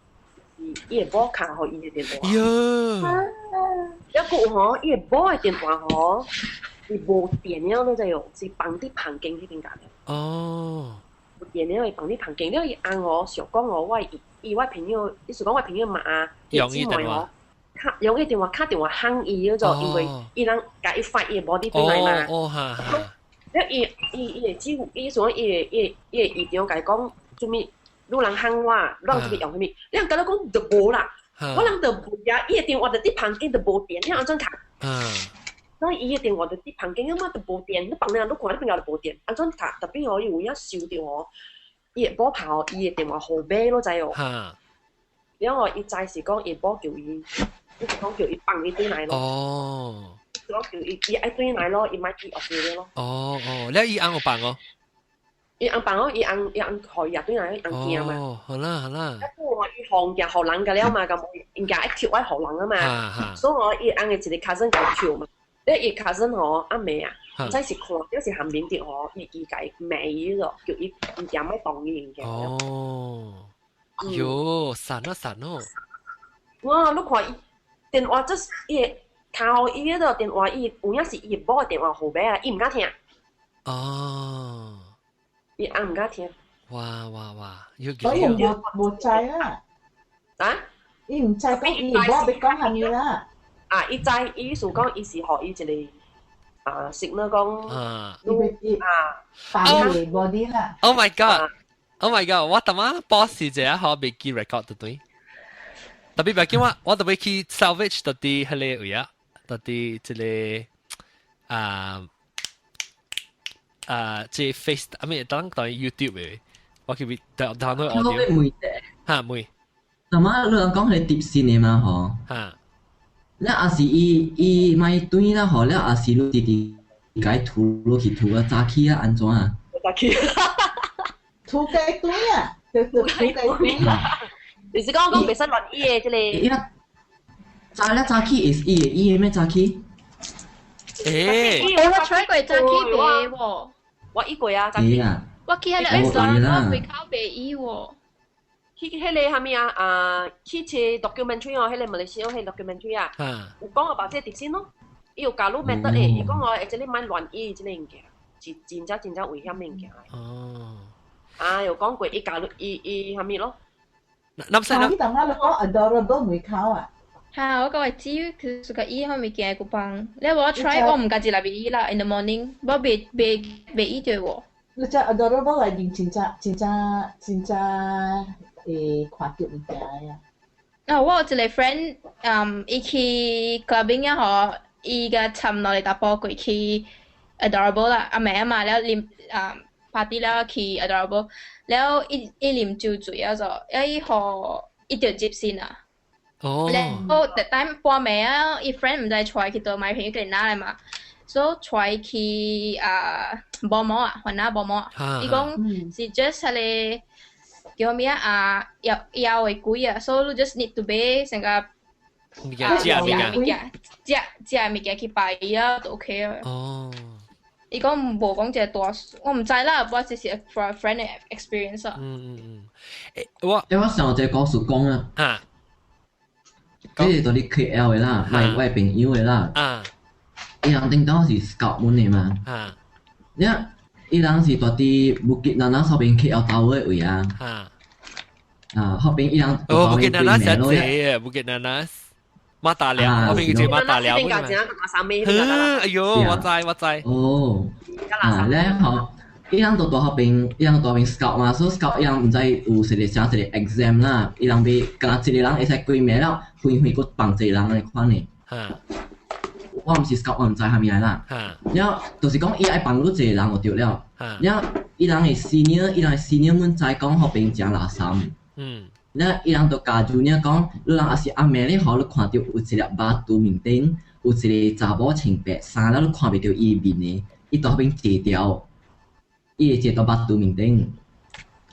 伊的某敲予伊的電話。喲。了閣有吼，伊的某的電話吼，伊無電了，你知哦，是放佇房間彼邊間的。無電了，伊放佇房間了，伊翁吼想講哦，我伊伊我朋友，意思講我朋友嘛，用伊電話。敲用伊電話敲電話響伊嗰種，因為伊人共伊發伊的 body 轉來嘛。哦哈哈。了伊伊伊會只伊想講伊的伊的伊的姨丈共伊講，做物你人響我，你人這邊用啥物？你人共我講就無啦，我人就無呀，伊的電話就佇房間就無電，你按怎敲？所以伊的電話就佇房間，啊嘛就無電，你房間你看你邊就無電，按怎敲？特別哦，伊有影收著哦，伊的某拍伊的電話號碼，你知哦？然後伊知是講伊某叫伊，伊是講叫伊放伊轉來咯。講叫伊伊愛轉來咯，伊莫去 Australia 咯。哦哦，了伊翁有放哦。伊翁放哦，伊翁伊翁予伊對來伊翁驚嘛。哦，好啦好啦。啊，我伊放驚予人個了嘛，咁應該愛跳愛予人啊嘛。所以我伊翁的一個 cousin 共跳嘛。咧伊 cousin 吼阿妹啊，毋知是看著是含面著吼，伊伊共伊罵伊咯，叫伊毋驚莫動伊物件。哦，喲，散咯散咯。哇！你看伊電話，這是伊的敲伊個電話，伊有影是伊某的電話號碼啊，伊毋敢聽。哦。伊翁毋敢聽。哇哇哇！要所以無無知啦。啊？伊毋知講伊某欲講啥物啦。啊！伊知，伊意思講伊是予伊一個啊，signal 講，伊啊，放伊 body 啦。 Oh my god! Oh my god! 我頭仔 boss 一下可袂記 record 對對。特別別叫我，我特別去 salvage 到啲彼個位啊，到啲這個啊啊，這 face 啊咩，當當 YouTube 嘅，我去 download audio。問嚇問。頭仔你人講係碟線的嘛嗬？嚇。了也是伊伊買對啦嗬，了也是你直直共塗落去塗啊早起啊按怎啊？早起。塗雞對啊，就塗雞對。你是講講袂使亂伊的這個？伊啦，早了早起是伊的伊的咩早起？欸，我 try 過早起袂喎。我伊過啊，早起。我去彼個 restaurant 我開口袂伊喎。去彼個啥物啊？啊，去揣 documentary 哦，彼個馬來西亞彼個 documentary 啊，有講我把這個特性咯，伊有加入 method 的，伊講我會這個莫亂伊這個物件，是真正真正危險的物件。哦。啊，有講過伊加入伊伊啥物咯？諗細諗。你當我你講 adorable 門口啊？嚇！我講會知，其實個伊彼物件個幫。你我 try 我毋家己來袂醫啦，in the morning，我袂袂袂醫著喎。你只 adorable 內面真正真正真正會看到物件啊！啊，我有一個 friend，嗯，伊去 clubbing 啊吼，伊個參兩個查埔過去 adorable 啦，阿暝啊嘛，了啉啊 party 了去 adorable，了伊伊啉酒醉啊就，了伊予伊著接線啊。哦。了 that time 半暝啊，伊 friend 毋知帶去佗，買朋友給拿來嘛，所以帶去啊無毛啊，雲南無毛啊，伊講是 just 彼個。叫咩啊？啊，枵枵的鬼啊，所以你 just need to 買成個物件食物件，物件食食物件去拜伊啊，就 OK 啊。哦。伊講無講一個大，我毋知啦，不過這是 for a friend 的 experience 啊。嗯嗯嗯。欸，我欸，我上一個故事講啊。嚇。這是佇咧 KL 的啦，我我的朋友的啦。伊人頂當是 scout 門的嘛。了，伊人是住佇 Bukit Nanas 後邊 KL Tower 的位啊。啊，後邊伊人。哦，Bukit Nanas 係濟，Bukit Nanas。馬大寮，後邊叫做馬大寮。哎呦，我知我知。哦。啊，咧吼，伊人都住後邊，伊人住邊 scout 嘛，所以 scout 伊人毋知有一個寫一個 exam 啦，伊人欲敢若一個人會使幾名了，分分閣放一個人的款的。我毋是 scout，我毋知啥物來啦。了，就是講伊愛幫你一個人就對了。了，伊人的 senior，伊人的 senior 們知講彼邊誠垃圾。了，伊人就教 junior 講，你人若是暗暝咧吼，你看著有一粒肉拄面頂，有一個查某穿白衫，了你看袂著伊面的，伊佇彼邊坐牢，伊會坐佇肉拄面頂。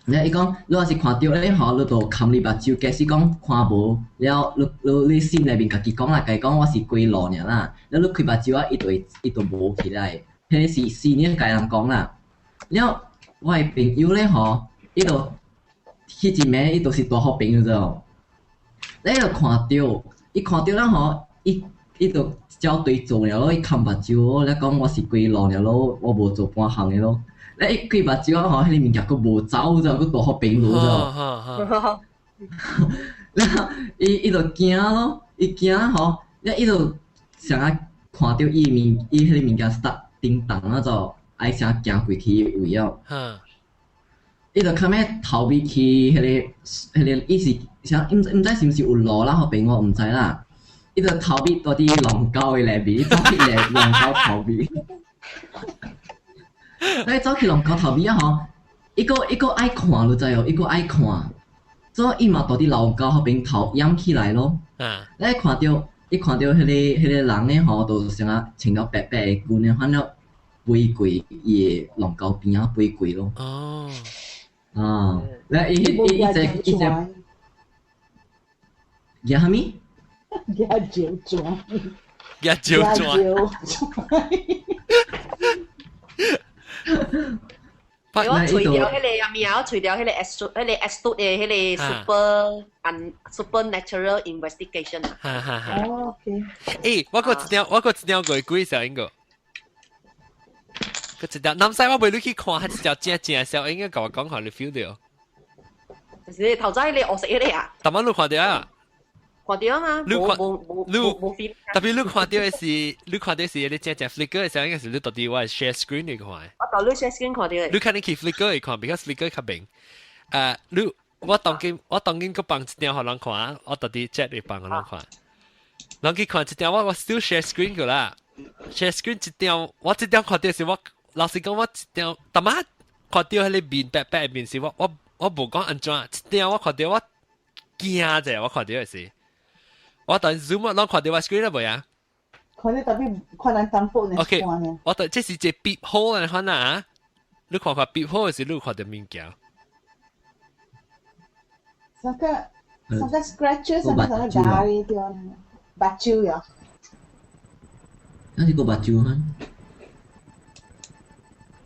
了，伊講，你若是看著咧吼，你就含你目睭，假使講看無，了你你你心內面家己講啦，家己講我是鬼路爾啦。了你開目睭啊，伊就會伊就無起來。彼個是 senior 共人講啦。了，我的朋友咧吼，伊就彼一暝伊就是大好朋友咗。咧就看著，伊看著了吼，伊伊就照對做了咯，伊含目睭，咧講我是鬼路爾咯，我無做半項的咯。咧伊開目睭啊吼，彼個物件閣無走咗，閣大好朋友咗。了，伊伊就驚咯，伊驚吼，了伊就啥看著伊物，伊彼個物件 start 叮當啊，就愛啥行過去位了。伊就較尾逃避去彼個彼個，伊是啥？毋毋知是毋是有路啦？彼邊我毋知啦。伊就逃避到佇龍溝的內面，走去龍溝逃避。你走去龍溝逃避啊吼！伊閣伊閣愛看，你知無？伊閣愛看，所以伊嘛佇佇龍溝彼邊頭掩起來咯。你看著，伊看著彼個彼個人咧吼，就啥啊穿了白白的裙的，反正飛過伊的龍溝邊仔飛過咯。哦。啊，咧伊伊伊只伊只，叫啥物？叫招轉。叫招轉。我除掉彼个啊物啊，我除掉彼个 S 彼个 S 的彼个 super un supernatural investigation 啊。哈哈哈。哦，OK。欸，我閣一條，我閣一條過鬼小英個。閣一條，南西我袂你去看，彼一條正正小英個，共我講看你 feel 著。就是頭仔彼個黑色彼个啊。逐擺你看著啊？看著啊嘛，你看，你無 feel。特別你看著的是，你看著是彼个正正 flicker 的時候，應該是你到底我 share screen 去看。我到你 share screen 看著的。你肯定去 flicker 去看，because flicker 較明。你我當今我當今閣放一張予人看，我到底 chat 會放予人看。人去看一張，我 still share screen 個啦。share screen 一張，我這張看著是我老實講，我一張，逐擺看著彼个面白白的面是我我我無講按怎，一張我看著我驚者，我看著的是。我等 zoom 攏看著我 screen 了未啊？看你特別看咱淡薄呢。 OK，我等這是一個 peep hole 的款啊！你看看 peep hole 是你看著物件。上個上個 scratches 上個上個打的對，目睭呀。那是個目睭哈？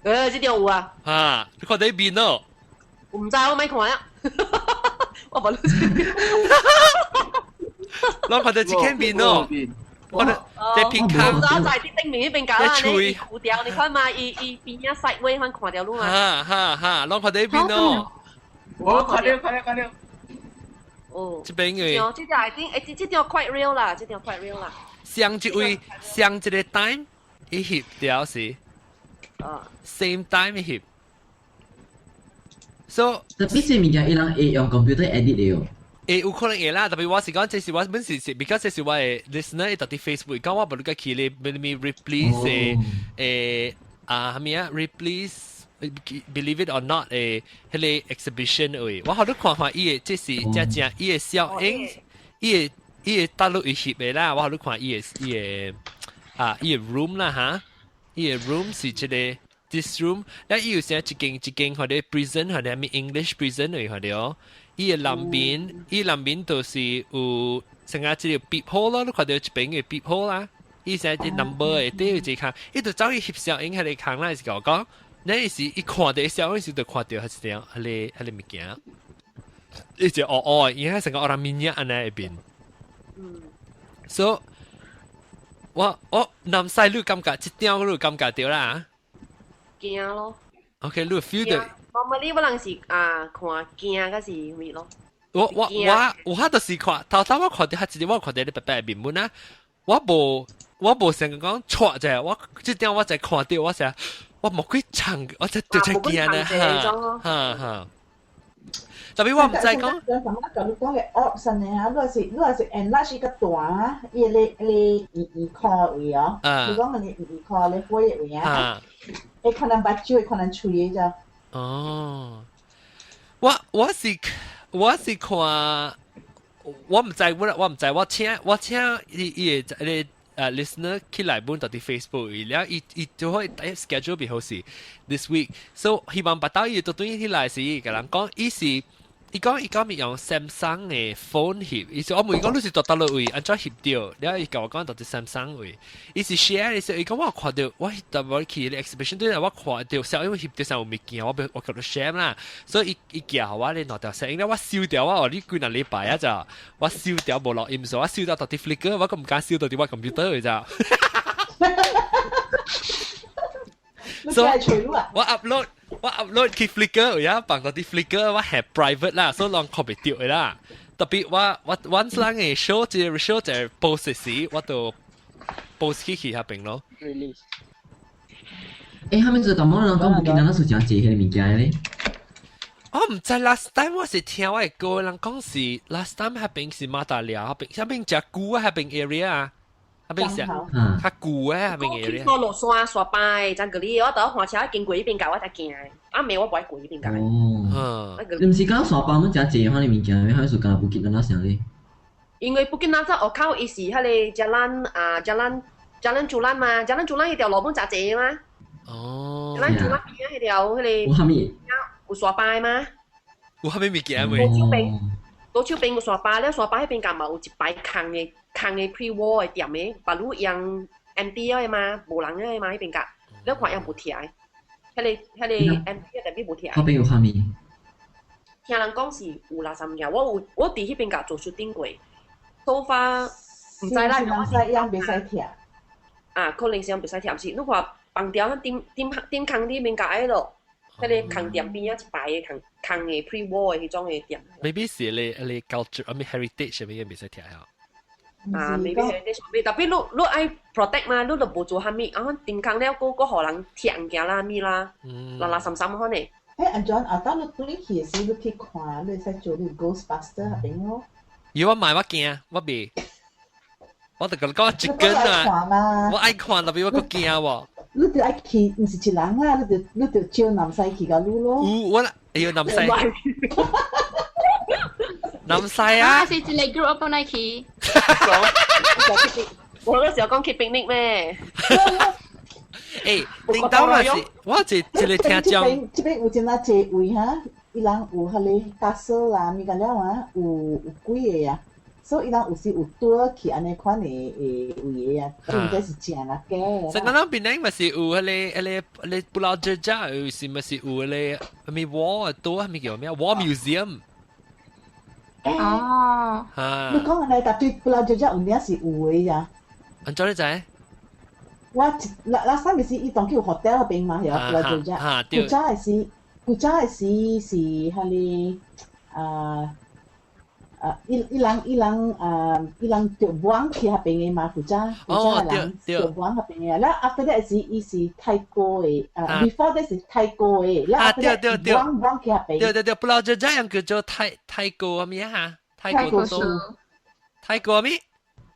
這條有啊。啊！你看著面咯。我毋知，我莫看啊。我無。攏看著一間面咯，我咧在片卡，我在啲頂面呢邊搞啦，你糊掉，你看嘛，伊伊邊仔細位，看看掉路嘛。哈哈哈，攏看著邊咯。我看著看著看著。哦，這邊嘅。這條一定，欸，這條 quite real 啦，這條 quite real 啦。上一位，上一個 time 伊翕掉是，same time 伊翕。So，特別是物件，伊人會用 computer edit 的哦。欸，有可能會啦，特別我是講，這是我本是是，because 這是我的 listener 伊佇 Facebook 講我無你個去咧，咩咩 Ripley's 的欸啊，啥物啊 Ripley's Believe it or not 的彼个 exhibition 位，我予你看看伊的，這是正正伊的小影，伊的伊的大陸伊翕的啦，我予你看伊的伊的啊伊的 room 啦哈，伊的 room 是這個 this room，咱伊有時一間一間或者 prison 或者咩 English prison 位或者哦。伊的南邊，伊南邊就是有成個這個 peep hole 咯，你看著一邊的 peep hole 啦。伊寫一 number 的，底有一個，伊就走去翕相影彼个空啦，是共我講，那是伊看著相影時就看著彼一條彼个彼个物件，伊就黑黑的，伊係成個烏拉面按呢一邊。所以，我我南西你感覺這點你感覺著啦？驚咯。 OK，你 feel 著。 Normally 我人是啊看驚，還是咩咯？我我我有法就是看，頭頭我看著彼一個，我看著你白白的面本啊，我無我無想講錯者，我這點我才看著，我想我無幾唱，我才就才驚呢，哈哈。特別我毋知講。什麼？就你講的 option 的哈，你是你是 enlarge 一個大，伊個伊個二二箍位哦，你講的二二箍咧火的位啊，會可能目睭，會可能喙的咋。哦，我我是我是看，我毋知我我毋知我請我請伊伊个個listener 起來本到佇 Facebook 了，伊伊就會 schedule 比好是 this week，so 希望捌到伊都對起來是共人講，伊是伊講伊講咪用 Samsung 的 phone 翕，伊是我問伊講你是佇佗落位按怎翕著，了伊共我講佇 Samsung 位，伊是 share 的時候，伊講我看著我特別去 exhibition 對我看著，小因為翕著上有物件，我我叫做 share 啦，所以伊伊寄予我咧兩條聲，了我收掉我你幾若禮拜啊咋，我收掉無錄音，所以我收掉佇 Flickr，我閣毋敢收佇我 computer 的咋。所以我 upload 我 upload 去 Flickr 有影放到佇 Flickr 我係 private 啦，所以人看袂著的啦。特別我我 once 人會 show 這個 show 這個 post 時，我就 post 去去遐邊咯。 Release。欸，他們做淡薄人講無見咱是誠濟彼個物件咧。我毋知 last time 我是聽我的歌人講是 last time 彼邊是馬達寮，彼邊彼邊誠舊啊，彼邊 area 啊。彼邊是較舊啊，彼邊 area。我落山煞拜，真個你我倒看車經過彼邊架，我才行的。暗暝我無愛過彼邊架。哦。你毋是講沙巴們誠濟款的物件咩？還是敢若布吉那啥咧？因為布吉那只學口伊是彼個 Jalan 啊 Jalan Jalan Chulan 嘛，Jalan Chulan 彼條路本誠濟嘛。哦。咱前那邊啊，彼條彼個有啥物？有沙巴嗎？有啥物物件未？左手邊，左手邊有沙巴，了沙巴彼邊敢嘛有一排空的空的 pre-war 的店的，別攏用 empty 的嘛，無人的嘛彼邊甲，你看用無拆的，彼個 empty 的特別無拆。嗰邊有啥物？聽人講是有垃圾物件，我有我佇彼邊甲做 shooting 過，so far 毋知啦。是人使用袂使拆。啊，可能是袂使拆，是你看放掉咱頂頂頂空頂面甲埃咯，彼個空店邊仔一排的空空的 pre-war 的彼種的店。 Maybe 是你 culture，啊咩 heritage 啥物嘢袂使拆啊？啊，maybe heritage 特別你愛 protect 嘛，你就無做啥物，啊，頂空了，閣閣予人拆物件啦，物啦，拉拉散散款的。誒，安怎後當你對去的時，你去看，你會使做你 Ghostbuster 彼邊咯。如果買我驚，我袂，我就共你講一根啊，我愛看，特別我閣驚喎。你就愛去，毋是一人啦，你就招南西去共你咯。有我啦，哎呦南西，南西啊！是一个 group 我幫你去。我嗰時候講去 picnic 咩？誒，叮當嘛是，我一一個聽講。這邊有真啊濟位哈，伊人有彼个打掃啦，物個了啊，有幾个啊，所以伊人有時有倒去按呢款的的位啊，毋知是正啊假。成個咱檳城嘛是有彼個 Pulau Jerjak，有是嘛是有彼個啥物 war 多，啥物叫咩 War Museum。哦。嚇！你講按呢，特對 Pulau Jerjak 有影是有的呀。按怎你知？我那那啥物是伊當去有 hotel 彼邊嘛，係啊，Pulau Jerjak。古早的時，古早的時是彼个啊啊，伊人著往去彼邊的嘛，古早的人著往彼邊的。了 after that 是伊是泰國的，啊，before that 是泰國的，了 after that 往去彼邊。對對對，Pulau Jerjak 樣叫做泰國咩啊？泰國樹。泰國咩？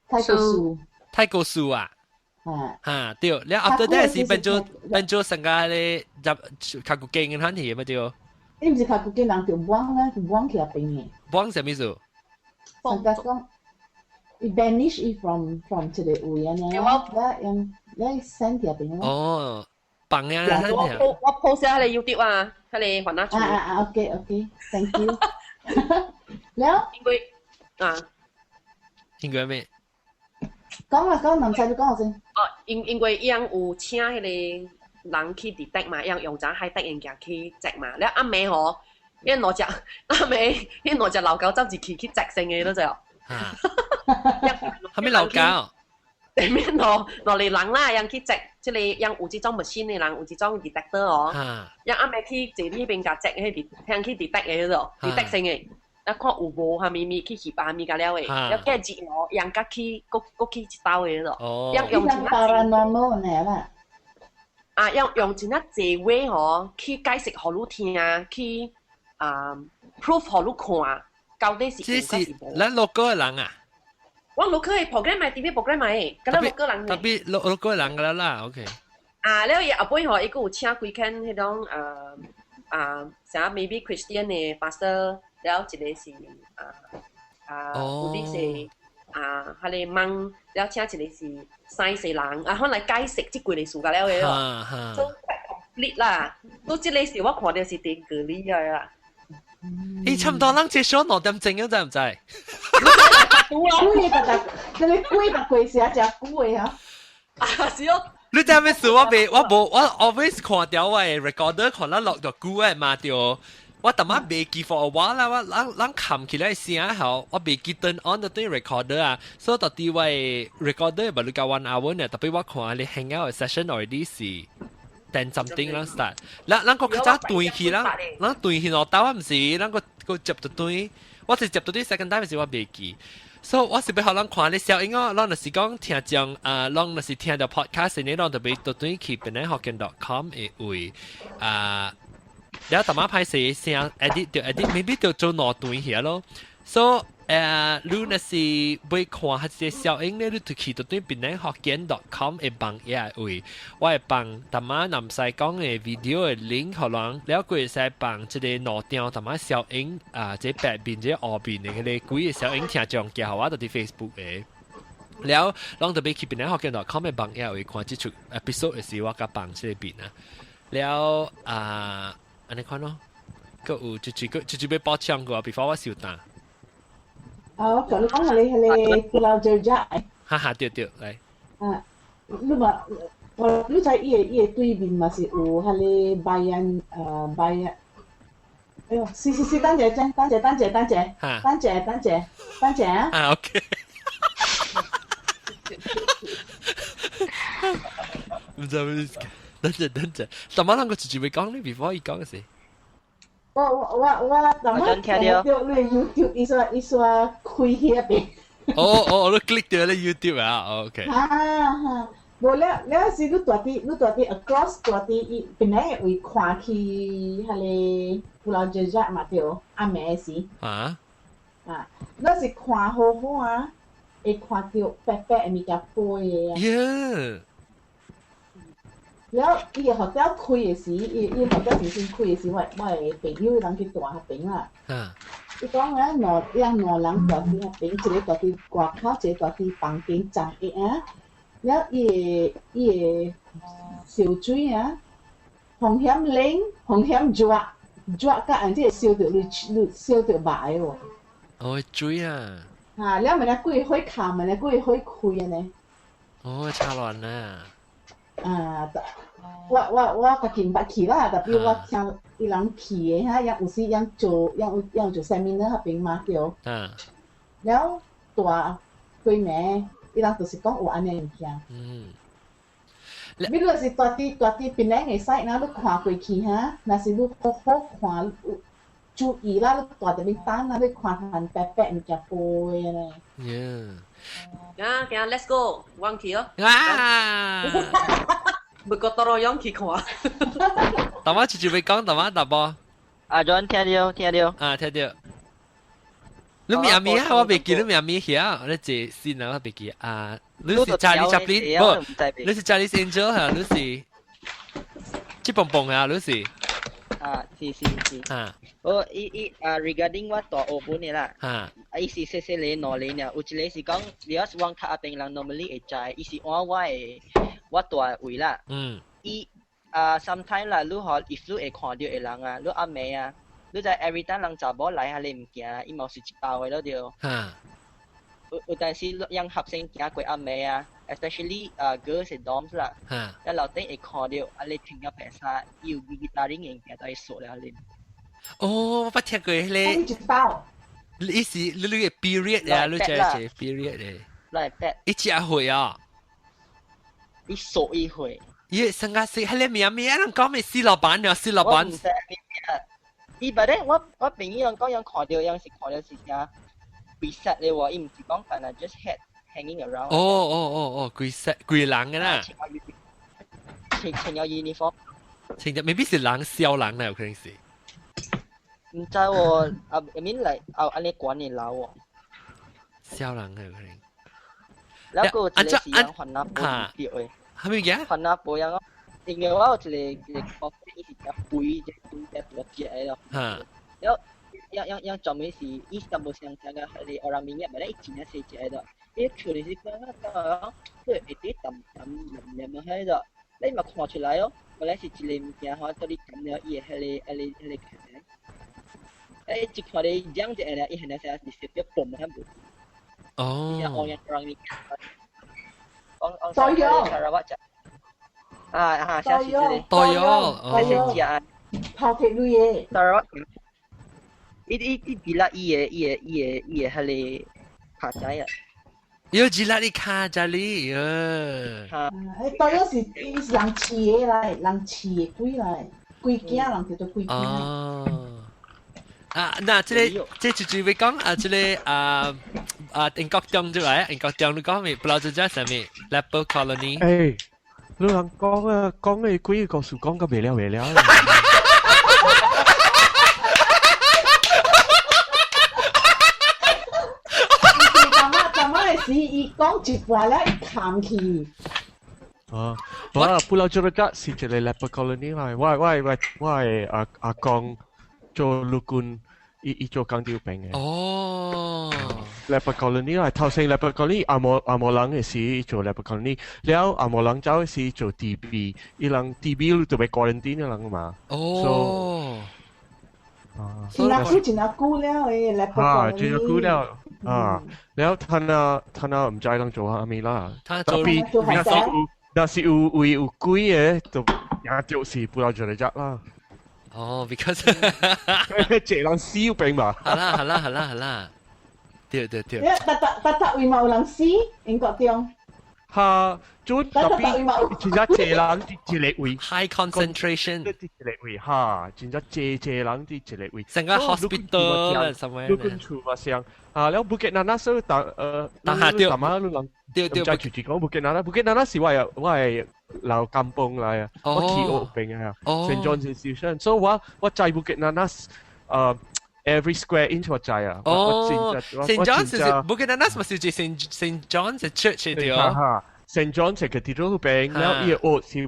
泰國樹。泰國樹啊！啊，嚇對，了 after that 是變做成個咧入較古經嘅款去嘛對。伊毋是較古經人就往啊，就往去彼邊的。往啥物意思？成個講，伊 banish 伊 from 這個位按呢，了用了 send 去彼邊咯。哦，放啊！我 post 下你 YouTube 啊，彼個還拿啊啊啊！OK OK，thank you。了，因為啊，應該咩？講啊講，唔使你講我先。哦，因為伊人有請彼個人去 detect 嘛，伊人用盞 high tech 物件去 check 嘛。了暗暝吼，彼兩隻暗暝，彼兩隻老狗走入去去 check 先的，你知無？啥物老狗？前面落嚟人啦，人去 check，這個人有這種 machine 的人，有這種 detector 哦。人暗暝去坐呢邊共 check 彼個，聽去 detect 的彼個，detect 先的。啊，看有無啥物物去翕啊物甲了的，了過日哦，人甲去閣閣去一兜的咯。人用真 paranormal 呢啦。啊，用真啊濟話吼去解釋予你聽，去啊 proof 予你看，到底是這是咱 local 的人啊？我 local 的 program 來 TV program 來，敢若 local 人。特別 local 人個啦，OK。啊，了伊後尾吼，伊閣有請幾間彼種啊，啥 maybe Christian 的 pastor。了一個是啊啊，有啲是啊，彼個 monk，了請一個是 science 人，啊，可來解釋這幾個事甲了的咯，所以 complete 啦。都這個是我看到是佇個理的啦。咦，差唔多，咱這小2點鐘，你知毋知？幾個逐，這個幾百歲是啊，誠久的哈。啊，是哦。你知咩事？我袂，我無，我 always 看著我的 recorder 看咱錄著久的嘛對。我淡仔袂記 for a while 啦，我咱咱冚起來聲後，我袂記 turn on 就對 recorder 啊，所以到底我 recorder 無你較 one hour 呢，特別我看你 hangout session already 是 ten something 咱 start，咱個較早斷去，咱咱斷去落兜啊，毋是，咱個個接就斷，我是接到啲 second time 時我袂記。所以我是欲予人看你小英哦，咱就是講聽眾啊，咱就是聽著 podcast 呢，咱就欲就轉去檳城福建 .com 的位啊。了淡仔歹勢聲 edit 就 edit，maybe 就做兩段去咯。所以你若是欲看彼個小影咧，你就去到對檳城福建 .com 的網頁位，我會放淡仔南西講的 video 的 link 予人，了閣會使放這個兩張淡仔小影啊，這白面這烏面的彼個幾个小影聽眾寄予我，就佇 Facebook 的。了，攏特別去邊咧學見到 com 嘅網頁會看這出 episode 是我甲放這邊啊。了啊，按呢款咯，閣有一句閣一句欲補充過，before 我收檔。啊，我共你講係你係你 Pulau Jerjak。哈哈，對對，來。啊，你嘛，我你知伊個對面嘛是有彼个 Bayan Bayan。哎喲，是是是，等者等等者等者等者，等者等者等者啊。啊，OK。唔知唔知，等陣等陣，大媽啷個直接會講你 before 伊講嘅時。我大媽聽到你 YouTube 伊說開遐邊。哦哦，我都 click 到你 YouTube 啊，OK。啊哈，無了了是你蹛佇 across 蹛佇伊本來位看去彼个 Pulau Jerjak 嘛對，暗暝時。啊。啊，你是看好好啊，會看著白白的物件飛的啊。耶！了，伊个 hotel 開的時，伊 hotel 重新開的時，我的朋友人去蹛彼邊啦。伊講啊，兩人蹛佇彼邊，一个蹛佇外口，一个蹛佇房間站一啊。了，伊个燒水啊，風險冷，風險熱，熱甲按這燒著你你燒著肉的喎。哦，水啊！啊，了問下幾個火崁，問下幾個火開按呢？哦，差亂啊！啊，我家己毋捌去啦，特別我聽伊人去的哈，有時𪜶做，𪜶做 seminar 彼邊嘛對。了大幾暝，伊人就是講有按呢物件。你若是蹛佇檳城的 side 啦，你看過去哈，若是你好好看，注意啦，你蹛佇邊等啦，你看看白白物件飛按呢。 Yeah。啊，行，Let's go，我去哦。啊！ Bergotong royong 去看。大媽直接會講，大媽大波。阿 John 聽到聽到。啊，聽到。你名咩啊？我袂記你名咩遐，你這先啊，我袂記啊。你是 Charlie Chaplin，不，你是 Charlie Angel 哈？你是？這蹦蹦啊，你是？啊，是是是。啊。我伊伊啊，regarding 我蹛澳門的啦。啊。啊，伊是細細個兩個爾，有一個是講，你要是往較後邊人 normally 會知，伊是按我的我蹛的位啦。伊啊，sometime 啦，你予 if 你會看著的人啊，你暗暝啊，你知 every time 人查某來遐個物件，伊嘛是一包的咯對。有當時讓學生行過暗暝啊，especially 啊 girls 的 dorms 啦，一樓頂會看著啊你穿個白衫，伊有military 物件都會鎖了你。哦，我捌聽過彼个。一包。你是你個 period 啊？你這是 period 的。來白。伊食血啊！伊索伊血。伊生個是彼个名咩？人講咩？死老闆啊，死老闆。我毋知名。伊捌咧，我朋友人講，人看著，人是看著是啥 reset 咧喎，伊毋是講干焦 just head hanging around。哦哦哦哦，規 set 規人嘅啦。穿有 uniform。穿著 maybe 是人痟人啦，有可能是。毋知喎，啊，I mean like 啊，按呢管的老喎。痟人有可能。了閣有一個是人番仔埔對的。啥物嘢？番仔埔樣，因為我有一個個伊是誠肥，一個肥誠大隻的咯。了，樣樣專門是伊是無相像個彼個 orang minyak，但伊真正細隻的。伊出來是講啊，講，佢會佇淡淡黏黏彼個，你嘛看出來哦，原來是一個物件吼，到你撳了伊的彼個彼個。一看你講一個咧，伊現在是直接嘣響無。哦。 orang minyak。多樣。啊啊，下是這個。多樣，哦。頭鐵類的。多伊伊伊吉拉伊個彼個卡仔啊。有吉拉你卡仔哩，呃。誒，多樣是伊是人飼的來，人飼的鬼來，鬼囝人叫做鬼囝。哦。啊，嗱，這個這就會講啊，這個啊啊英國中就來，英國中你講咩？不知道這啥物？Leper Colony。誒，你人講啊，講嘅鬼故事講個袂了袂了。踮仔時，伊講一半了，伊崁去。哦，我 Pulau Jerejak 是一個 leper colony 啦。我阿阿公做陸軍，伊伊做工廠兵的。哦。leper colony 啦，頭先 leper colony 紅毛紅毛人嘅時做 leper colony，了紅毛人走時做 TB，伊人 TB 就被 quarantine 嘅人嘛。哦。真阿久真阿久了嘅 leper 啊，真阿久了啊，了他那他那毋知人做啥物啦。他做若是有若是有位有鬼嘅，就也就是 Pulau Jerejak 啦。哦，because 這人死有病嘛。好啦好啦好啦好啦，對對對。逐逐逐逐位嘛有人死，英國中。哈，就特別真正濟人佇一個位，high concentration，佇一個位哈，真正濟濟人佇一個位。成個 hospital 什麼？你跟厝嘛像啊，了 Bukit Nanas 所當當下對，大媽你人對對，唔知住住講 Bukit Nanas，Bukit Nanas 是我的老甘榜來啊，我去學邊啊，St John's Institution，所以我知 Bukit Nanas every square inch 我知啊。哦，St John's 是 Bukit Nanas 咪是 St John's Church 對哦。 St John's Cathedral 邊，了伊個學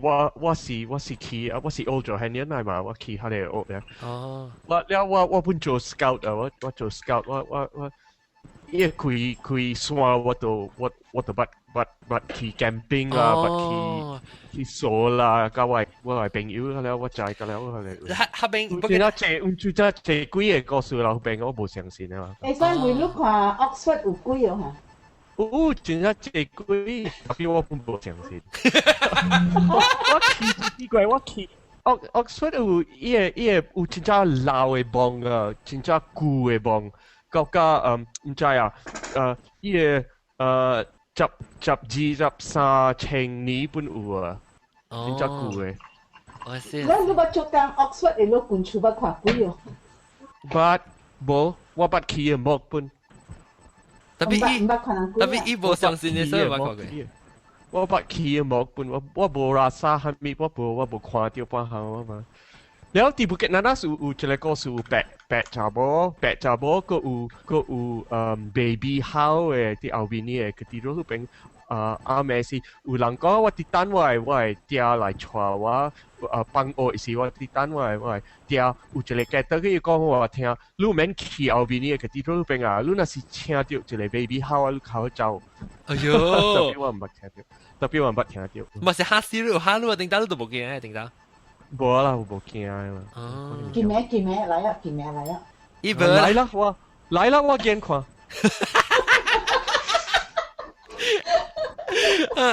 是我是去啊，我是學做漢人來嘛，我去彼個學嘅。哦。我了我本做 scout 啊，我做 scout，我伊個開開山我都我都捌去 camping 啊，捌去去掃啦，佮我朋友了，我知個了，我嚟。彼邊。真正濟，真正濟鬼个故事啦，彼邊我無相信啊。會使為你看 Oxford 有鬼哦哈？有真正濟鬼，特別我本無相信。我去奇怪，我去 Oxford 有伊個有真正老的墓啊，真正舊的墓，國家毋知啊，伊個十十二十三千年本有啊，真正舊的。我先。咱如果做工 Oxford 會落近厝捌看鬼哦？捌無，我捌去的墓本。特別伊，特別伊無相信的，所以捌看過。我捌去的墓本，我無拉啥，啥物我無看著半項我嘛。了佇 Bukit Nanas 有一個故事，有白白查某，白查某，閣有baby 好的佇後面的 cathedral 彼邊。啊，阿妹是有人講我佇等我的爹來帶我，放學時我佇等我的爹，有一個家倒去講我聽，你免去後面的 cathedral 彼邊啊，你若是聽著一個 baby 吼啊，你較好走。哎喲，特別我毋捌聽著，特別我毋捌聽著。嘛是嚇死你，嚇你啊！頂到你都無驚，頂到。無啦，我無驚嘛。哦。記名記名來啊，記名來啊。伊無來啦，我來啦，我見看。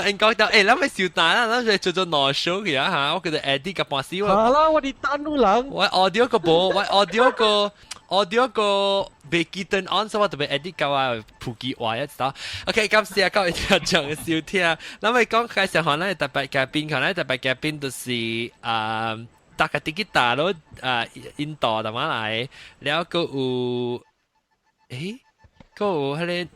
因講到，咱咪小蛋啦，咱就做做內 show 去啊嚇，我覺得 edit 個半死我。好啦，我佇等你人。我 audio 個無，我 audio 個 audio 個未記 turn on，所以我特別 edit 到啊普及話一道。OK，感謝各位聽眾嘅收聽。咱咪講介紹下咱特別嘉賓，可能特別嘉賓就是啊，大家啲吉他咯，啊，印度淡仔來，了閣有，閣有彼個。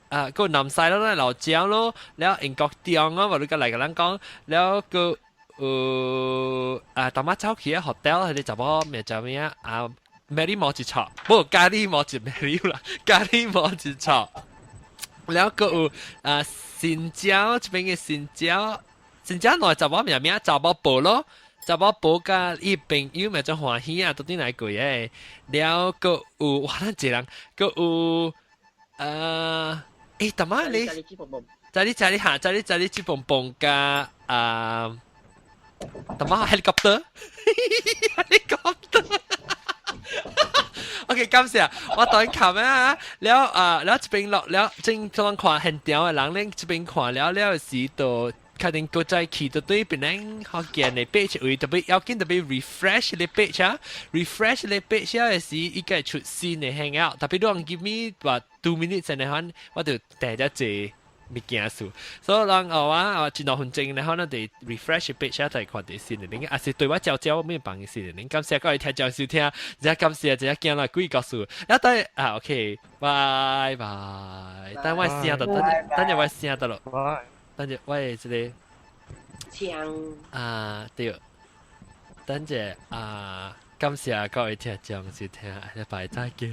啊，個南西咯，老蔣咯，了英國中咯，無你個來共咱講，了閣有啊，淡仔走去個 hotel，彼個查某名叫咩啊？Mary 毛一錯，無咖喱毛一 Mary 啦，咖喱毛一錯。了閣有啊，新疆這邊个新疆，新疆內查某名名查某婆咯，查某婆佮伊朋友名做歡喜啊，到底來過个？了閣有哇，咱一人閣有啊。淡仔你，在你在你下，在你在你去蹦蹦加啊，淡仔 helicopter，helicopter。OK，感謝，我當看啊，了啊，了這邊落了，正當看現場的人咧，這邊看了了時就確定閣再去到對邊咱福建的 page 位，特別要緊特別 refresh 的 page 啊，refresh 的 page 啊時，伊個出新的 hangout，特別你講 give me 話 2 minutes 的話，我就訂咗濟物件數，所以人哦啊，一兩分鐘，然後呢，得 refresh page 啊，就看到新的，恁啊是對我教教咩幫新的，恁感謝各位聽眾收聽，真感謝真驚來鬼故事，啊對啊 OK，拜拜，等我聲到，等等陣我聲到咯，等陣我的這個槍啊對，等陣啊，感謝各位聽眾收聽，下禮拜再見。